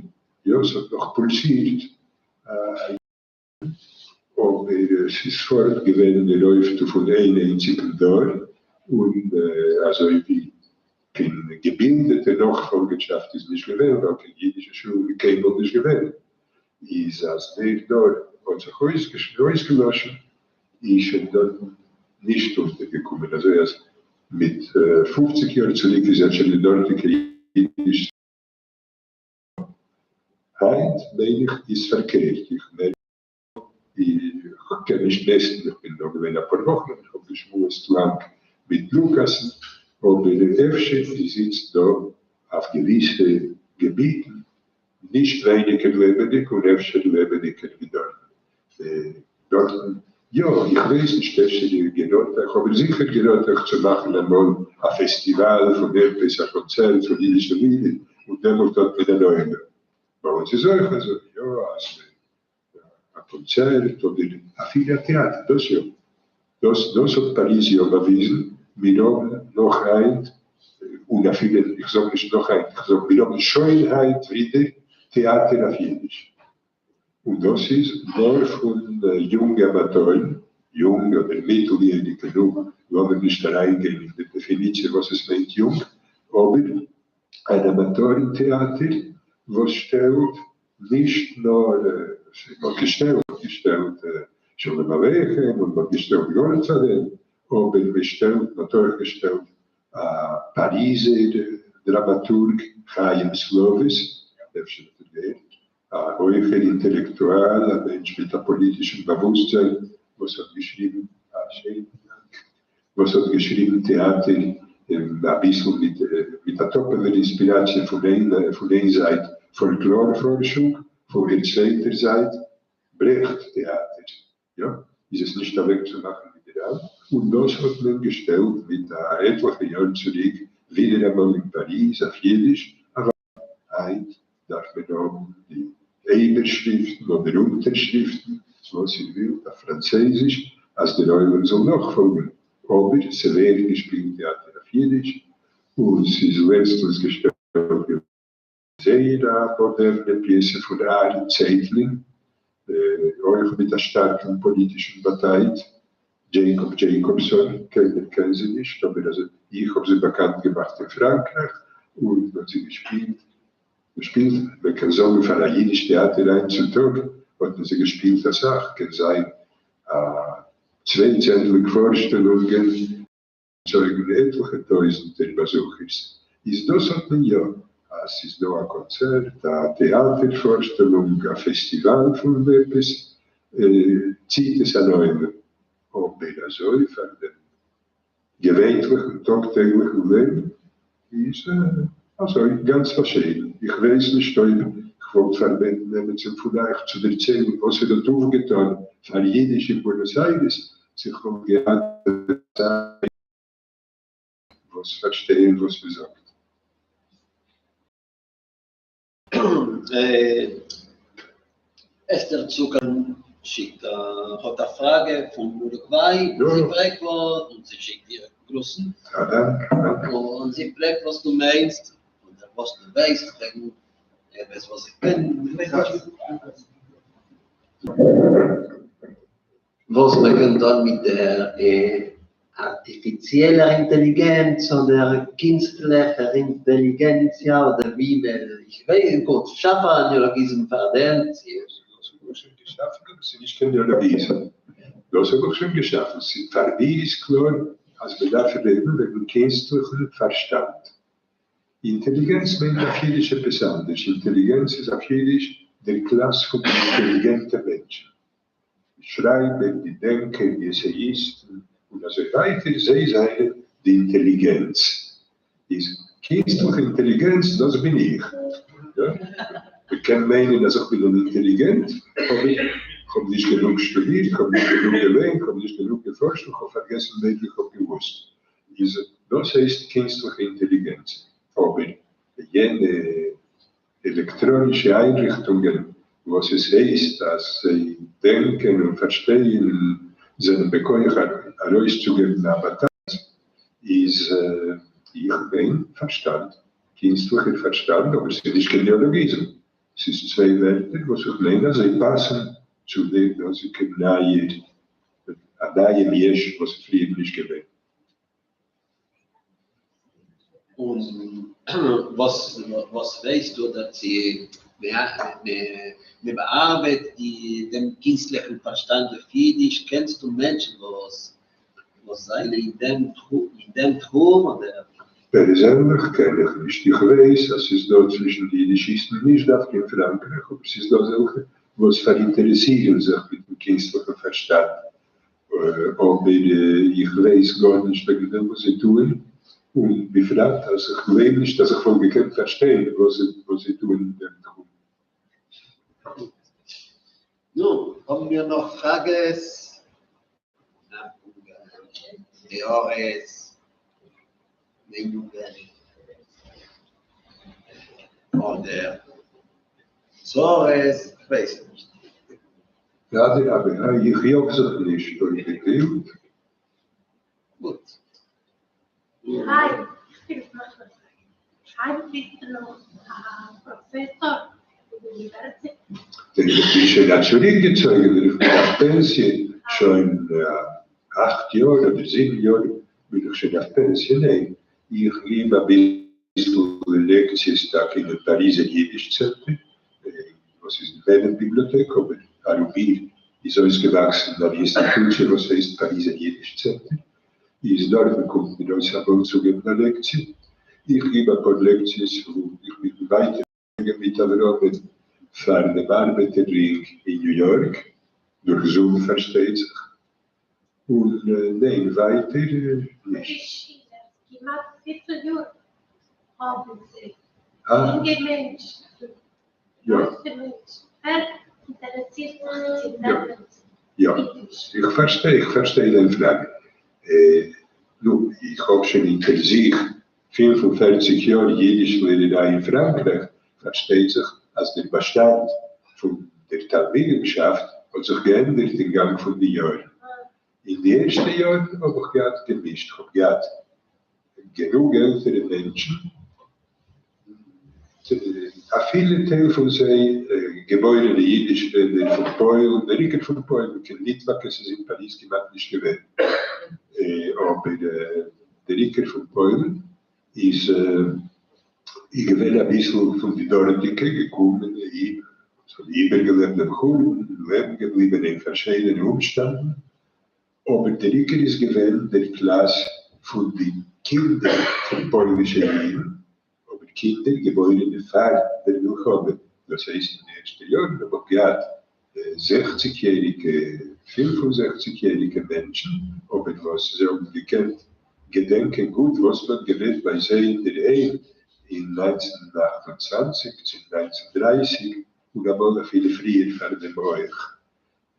יא, עס האט נאך פולסירט, אבער עס איז פארט געווען דער אויפטו פון איין איינציגן דור, און אזוי ווי. קיין געבילדעטע נאכפאלגערשאפט איז נישט געווען, ווייל קיין אידישע שולן איז קיינמאל נישט געווען, איז אז דער דור האט זיך אויסגעלאשן, איז שוין דארטן נישט אונטערגעקומען, אזוי אז מיט פופציג יאר צוריק איז אפשר די דארטיגע אידיש. היינט מיין איך איז פארקערט, איך מערק איך קען נישט מעסטן, איך בין דא געווען אפאר וואכן און איך האב געשמועסט לאנג מיט לוקאסן, אבער אפשר איז איצט דא אויף געוויסע געביטן נישט ווייניגער לעבעדיג און אפשר לעבעדיגער ווי דארטן. דארטן, יא, איך ווייס נישט, אפשר איר געראט אייך, אבער זיכער געראט אייך צו מאכן אמאל א פעסטיוואל פון עפעס, א קאנצערט פון אידישע לידער, און דעמאלט האט מען אן עולם. ביי אונז איז אויך אזוי, יא, אז מען א קאנצערט אדער אפילו א טעאטער, דאס יא, דאס דאס האט פאריז יא באוויזן, מיר האבן נאך היינט, און אפילו איך זאג נישט נאך היינט, איך זאג מיר האבן שוין היינט ווידער טעאטער אויף אידיש, און דאס איז נאר פון יונגע אמאטארן, יונג אדער מיטל-יעריגע, נו, לאמיר נישט אריינגיין אין די דעפיניציע וואס עס מיינט יונג, אבער אן אמאטארן טעאטער וואס שטעלט נישט נאר מ'האט געשטעלט געשטעלט שלום עליכם און מ'האט געשטעלט גאלדפאדען, אבער מ'שטעלט מ'האט אויך געשטעלט א פאריזער דראמאטורג חיים סלאוויס, אפשר האט איר געהערט, א הויכער אינטעלעקטואל, א מענטש מיט א פאליטישן באוואוסטזיין, וואס האט געשריבן א שיינעם דאנק, וואס האט געשריבן טעאטער אביסל מיט מיט א טאפעלער אינספיראציע פון פון איין זייט פאלקלאר פארשונג, פון דער צווייטער זייט ברעכט טעאטער, יא, איז עס נישט אוועקצומאכן ווידעראום, און דאס האט מען געשטעלט מיט א עטליכע יאר צוריק ווידעראמאל אין פאריז אויף אידיש, אוודאי היינט דארף מען האבן די איבערשריפטן אדער אונטערשריפטן, וואס איר ווילט, אויף פראנצויזיש, אז דער עולם זאל נאכפאלגן, אבער ס'ווערט געשפילט טעאטער אויף אידיש, און ס'איז לעצטנס געשטעלט געווארן זייער א מאדערנע פיעסע פון אהרן צייטלין, אויך מיט א שטארקן פאליטישן באטייט, דזשעיקאב דזשעיקאבסאן, קיינער קען זי נישט, אבער אז איך האב זי באקאנט געמאכט אין פראנקרייך, און מען האט זי געשפילט, געשפילט, מען קען זאגן פאר א אידיש טעאטער היינט צו טאג האט מען זי געשפילט אסאך, קען זיין א צוויי צענדליג פארשטעלונגען, צויגן עטליכע טויזענטער באזוכערס, איז דאס האט מען יא, אז ס'איז דא א קאנצערט, א טעאטער פארשטעלונג, א פעסטיוואל פון עפעס, ציט עס אן עולם, אבער אזוי פאר דעם געווענטליכן טאג טעגליכן לעבן איז אזוי גאנץ באשיידן, איך ווייס נישט אויב כ'וואלט פארבעטן עמיצן פון אייך צו דערציילן וואס ער האט אויפגעטאן פאר אידיש אין בוענאס איירעס, צו כ'וואלט געהאט אזא וואס פארשטייען וואס מ'זאגט. אסתר צוקער שיקט האט א פראגע פון אורוגוויי, זי פרעגט וואס, און זי שיקט אירע גרוסן, און זי פרעגט וואס דו מיינסט, אדער וואס דו ווייסט וועגן עפעס וואס איך קען נישט. וואס מען קען טון מיט דער ארטיפיציעלער אינטעליגענץ אדער קינסטליכער אינטעליגענציע אדער ווי מען, איך ווייס, גוט, שאף א נעאלאגיזם פאר דעם. דאס האב איך שוין געשאפן אבער ס'איז נישט קיין נעאלאגיזם. דאס האב איך שוין געשאפן. פאר מיר איז קלאר אז מען דארף רעדן וועגן קינסטליכן פארשטאנד. אינטעליגענץ מיינט אויף אידיש עפעס אנדערש. אינטעליגענץ איז אויף אידיש דער קלאס פון אינטעליגענטע מענטשן. די שרייבער, די דענקער, די עסעיאיסטן, און אזוי ווייטער, זיי זענען די אינטעליגענץ. איז קינסטליכע אינטעליגענץ, דאס בין איך. יא, מען קען מיינען אז איך בין אן אינטעליגענט, אבער איך האב נישט גענוג שטודירט, איך האב נישט גענוג געליינט, איך האב נישט גענוג געפארשט, און איך האב פארגעסן מער ווי איך האב געוואוסט. איז דאס הייסט קינסטליכע אינטעליגענץ. אבער יענע עלעקטראנישע איינריכטונגען וואס עס הייסט אז זיי דענקען און פארשטייען און זענען בכח ארויסצוגעבן א באטייט, איז איך מיין פארשטאנד, קינסטליכער פארשטאנד, אבער ס'איז נישט קיין נעאלאגיזם, ס'איז צוויי ווערטער וואס איך מיין אז זיי פאסן צו דער דאזיגער נייער, א נייעם יש וואס איז פריער נישט געווען. און וואס וואס ווייסטו אדער צו מען באארבעט די דעם קינסטליכן פארשטאנד אויף אידיש, קענסטו מענטשן וואס וואס זענען אין דעם אין דעם תחום אדער? פערזענליך קען איך נישט, איך ווייס אז ס'איז דא צווישן די אידישיסטן, נישט דווקא אין פראנקרייך, אבער ס'איז דא אזעלכע וואס פאראינטערעסירן זיך מיטן קינסטליכן פארשטאנד, אבער איך ווייס גארנישט וועגן דעם וואס זיי טוען, און בפרט אז איך גלייב נישט אז איך וואלט געקענט פארשטיין וואס זיי טוען אין דעם תחום. נו, האבן מיר נאך פראגעס? הערות? מיינונגען? אדער צרות? כ'ווייס נישט. אדרבה, איך יאג זיך נישט אויב איר ווילט. גוט. היי, איך וויל נאך א פראגע. היינט ביסטו נאך א פראפעסאר אין די אוניווערסיטי? איך בין שוין א צוריקגעצויגענער, איך בין אויף פענסיע שוין אכט יאר אדער זיבן יאר בין איך שוין אויף פענסיע, ניין, איך גיב אביסל לעקציעס טאקע אינעם פאריזער אידיש צענטער, וואס איז די לענין ביבליאטעק, אבער ארום איר איז אויסגעוואקסן אן אינסטיטוציע וואס הייסט פאריזער אידיש צענטער, איז דארטן קומט מיר אויס אמאל צו געבן א לעקציע, איך גיב אפאר לעקציעס וואו איך בין ווייטער מיט אברהמען פאר דעם ארבעטער רינג אין ניו יארק, דורך זום פארשטייט זיך, און ניין ווייטער נישט. כמעט וויפיל יאר האבן זיי? אה. יונגע מענטשן, יא. גרויסע מענטשן, ווער אינטערעסירט זיך צו לערנען יא, אידיש? איך פארשטיי, איך פארשטיי דיין פראגע. נו, איך האב שוין אונטער זיך 45 יאר אידיש לערעריי אין פראנקרייך, פארשטייט זיך אז דער באשטאנד פון דער תלמידימשאפט האט זיך געענדערט אין גאנג פון די יארן. אין די ערשטע יארן האב איך געהאט געמישט, כ'האב געהאט גענוג עלטערע מענטשן, אפילו טייל פון זיי געבוירענע אידיש רעדער פון פוילן, דער עיקר פון פוילן, קיין ליטוואקעס איז אין פאריז כמעט נישט געווען, אבער דער עיקר פון פוילן איז געווען אביסל פון די דארטיגע געקומענע אידן וואס האבן איבערגעלעבט דעם חורבן און לעבן געבליבען אין פארשידענע אומשטאנדן, אבער דער עיקר איז געווען דער קלאס פון די קינדער פון פוילישע אידן, אבער קינדער געבוירענע פאר דער מלחמה, דאס הייסט אין די ערשטע יארן האב איך געהאט זעכציג יעריגע, 65 יעריגע מענטשן, אבער וואס זיי האבן געקענט געדענקען גוט וואס מ'האט גערעדט ביי זיי אינדערהיים אין 1928 צו 1930, און אמאל אפילו פריער פאר דעם אויך.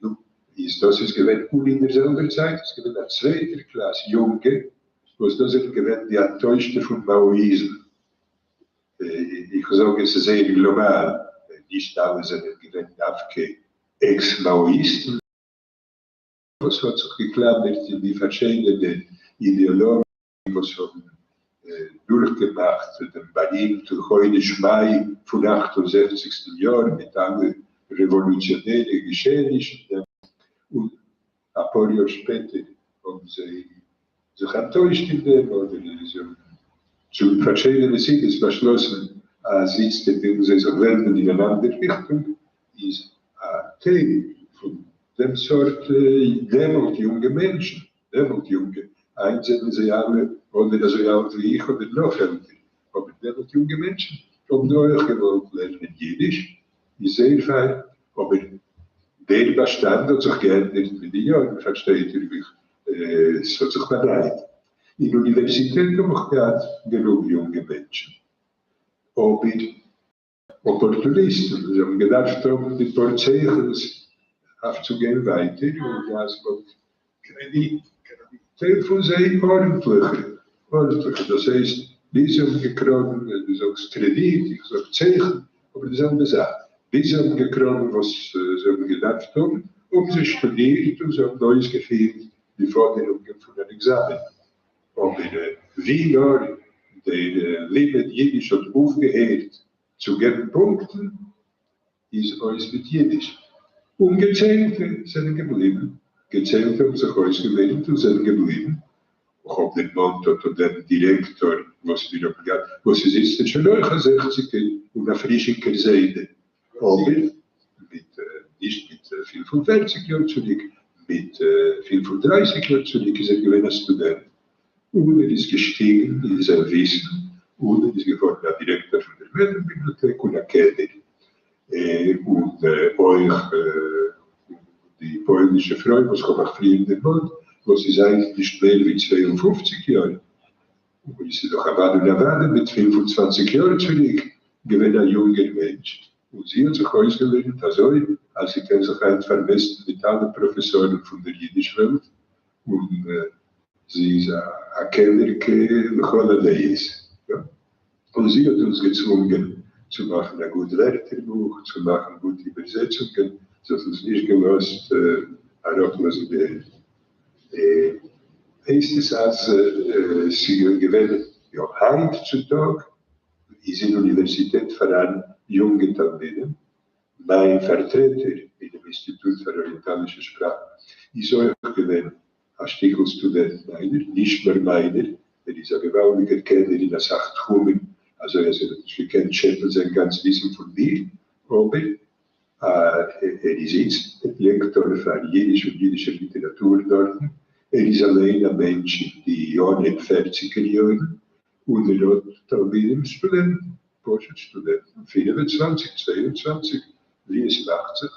נו, איז דאס איז געווען, און אין דער זעלבער צייט איז געווען א צווייטער קלאס יונגע, וואס דאס זענען געווען די אנטוישטע פון מאאיזם. איך זאג עס איז זייער גלאבאל, נישט אלע זענען געווען דווקא עקס-מאאיסטן, וואס האט זיך געקלאמערט אין די פארשידענע אידעאלאגיעס וואס האבן דורכגעמאכט דעם בארימטן חודש מאי פון אכט און זעכציגסטן יאר מיט אלע רעוואלוציאנערע געשעענישן, און אפאר יאר שפעטער האבן זיי זיך אנטוישט אין דעם, אדער זיי האבן צו פארשידענע סיבות באשלאסן אז איצטער ווילן זיי זיך ווענדן אין אן אנדער ריכטונג, איז א טייל פון דעם סארט דעמאלט יונגע מענטשן, דעמאלט יונגע, היינט זענען זיי אלע אדער אזוי אלט ווי איך אדער נאך עלטער, אבער דעמאלט יונגע מענטשן האבן אויך געוואלט לערנען אידיש, איז זייער פיין, אבער דער באשטאנד האט זיך געענדערט מיט די יארן, פארשטייט איר מיך, עס האט זיך באנייט. אין אוניווערסיטעט האב איך געהאט גענוג יונגע מענטשן, אבער אפארטוניסטן, זיי האבן געדארפט האבן די פאר צייכנס אויף צו גיין ווייטער, און אז מ'האט קרעדיט, קרעדיט. טייל פון זיי ארנטליכע, ארנטליכע, דאס הייסט, ביז זיי האבן געקראגן, דו זאגסט קרעדיט, איך זאג צייכן, אבער די זעלבע זאך, ביז זיי האבן געקראגן וואס זיי האבן געדארפט האבן, האבן זיי שטודירט און זיי האבן אויסגעפירט די פאדערונגען פון אן עקזאמען. אבער ווי נאר דער לימוד אידיש האט אויפגעהערט צו געבן פונקטן, איז אויס מיט אידיש. און געציילטע זענען געבליבן, געציילטע האבן זיך אויסגעלערנט און זענען געבליבן. איך האב דערמאנט אט אט דעם דירעקטאר וואס מיר האבן געהאט, וואס איז איצטער שוין אויך א זעכציגער און א פרישינקער זיידע, אבער מיט, נישט מיט 45 יאר צוריק, מיט 35 יאר צוריק איז ער געווען א סטודענט, און ער איז געשטיגן אין זיין וויסן, און ער איז געווארן א דירעקטאר פון דער מעדעם-ביבליאטעק און א קענער, און אויך די פוילישע פרוי וואס כ'האב אייך פריער דערמאנט, וואס איז היינט נישט מער ווי 52 יאר, און עס איז דאך אוודאי און אוודאי מיט 25 יאר צוריק געווען א יונגער מענטש, און זי האט זיך אויסגעלערנט אזוי אז זי קען זיך היינט פארמעסטן מיט אלע פראפעסארן פון דער אידיש וועלט, און זי איז א קענערקע לכל הדעות. און זי האט אונז געצוואונגען צו מאכן א גוט ווערטערבוך, צו מאכן גוטע איבערזעצונגען, זי האט אונז נישט געלאזט אראפלאזן די הענט. הייסט עס אז ס'איז געווען, יא, היינט צו טאג איז אין אוניווערסיטעט פאראן יונגע תלמידים, מיין פארטרעטער אינעם אינסטיטוט פאר אריענטאלישע שפראכן איז אויך געווען א שטיקל סטודענט מיינער, נישט נאר מיינער, ער איז א געוואלדיגער קענער אין אסאך תחומים, אזוי אז ער האט נישט געקענט שעפן זיין גאנץ וויסן פון מיר, אבער ער איז איצט לעקטאר פאר אידיש און אידישער ליטעראטור דארטן, ער איז אליין א מענטש אין די אנהייב פערציגער יארן, און ער האט תלמידים סטודענטן, פשוט סטודענטן, 25, 22, ווי עס מאכט זיך,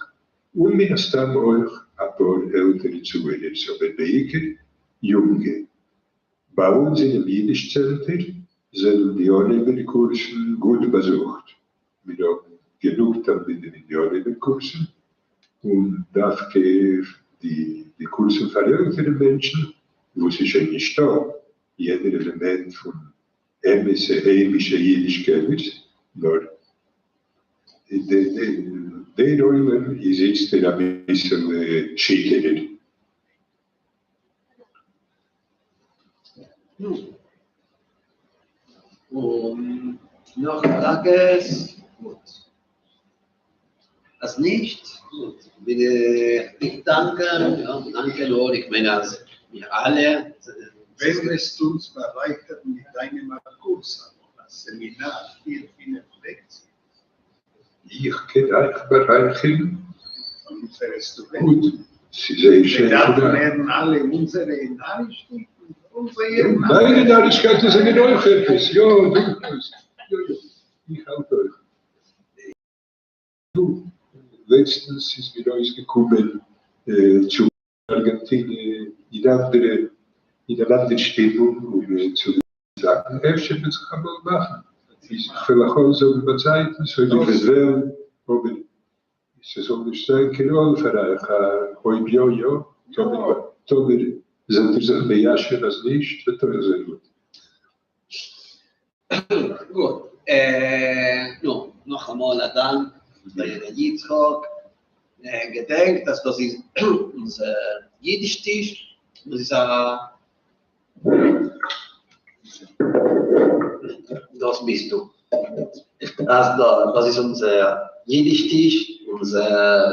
און מן הסתם אויך אפאר עלטערע צוהערערס, אבער בעיקר יונגע. ביי אונז אינעם אידיש צענטער זענען די אנהייבער קורסן גוט באזוכט, מיר האבן גענוג תלמידים אין די אנהייבער קורסן, און דווקא די קורסן פאר עלטערע מענטשן, וואו ס'איז שוין נישטא יענער עלעמענט פון אמת'ע היימישע אידיש קענערס, נאר דער עולם איז איצטער אביסעלע שיטערער. נו. און נאך פראגעס? גוט. אז נישט, גוט, וויל איך דיך דאנקען, יא, דאנקען נאר, איך מיין אז מיר אלע. ווען וועסטו אונז בארייכערן מיט דיינעם א קורס אמאל, א סעמינאר, פיר פינף לעקציעס? איך קען אייך בארייכערן? פון אונזערע סטודענטן. גוט, ס'איז זייער שיין מיר פון דארפן אייך. הערן אלע אונזערע נארישקייטן, אונזער הערן אלע. דיינע נארישקייטן זענען אויך עפעס, יא, דורכאויס. יא יא, איך האלט אויך. נו, לעצטנס איז מיר אויסגעקומען צו ארגענטינע אין אנדערע, אין אן אנדער שטימונג און צו זאכן, אפשר וועט זיך אמאל מאכן, איז כ'וועל אייך אנזאגן באצייטנס אויב איר וועט וועלן, אבער ס'זאל נישט זיין קיין עול פאר אייך, אויב יא יא, טאמער טאמער זענט איר זיך מיישב אז נישט, וועט אויך זיין גוט. גוט, נו, נאכאמאל א דאנק טייערע יצחק, געדענקט אז דאס איז אונזער אידיש טיש, דאס איז א דאס ביסטו. אז דאס איז אונזער אידיש טיש, אונזער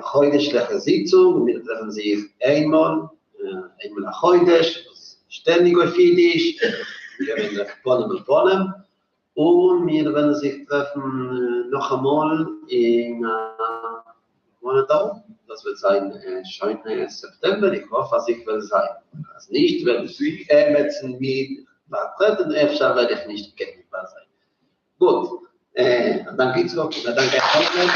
חודש'ליכע זיצונג, מיר טרעפן זיך איינמאל, איינמאל א חודש, שטענדיג אויף אידיש, געווענליך פנים אל פנים, און מיר וועלן זיך טרעפן נאכאמאל אין א מאנאט ארום, דאס וועט זיין שוין סעפטעמבער, איך האף אז איך וועל זיין, אז נישט וועט עמעצן מיר פארטרעטן, אפשר וועל איך נישט קענען זיין. גוט, א דאנק יצחק, און א דאנק אייך אלעמען.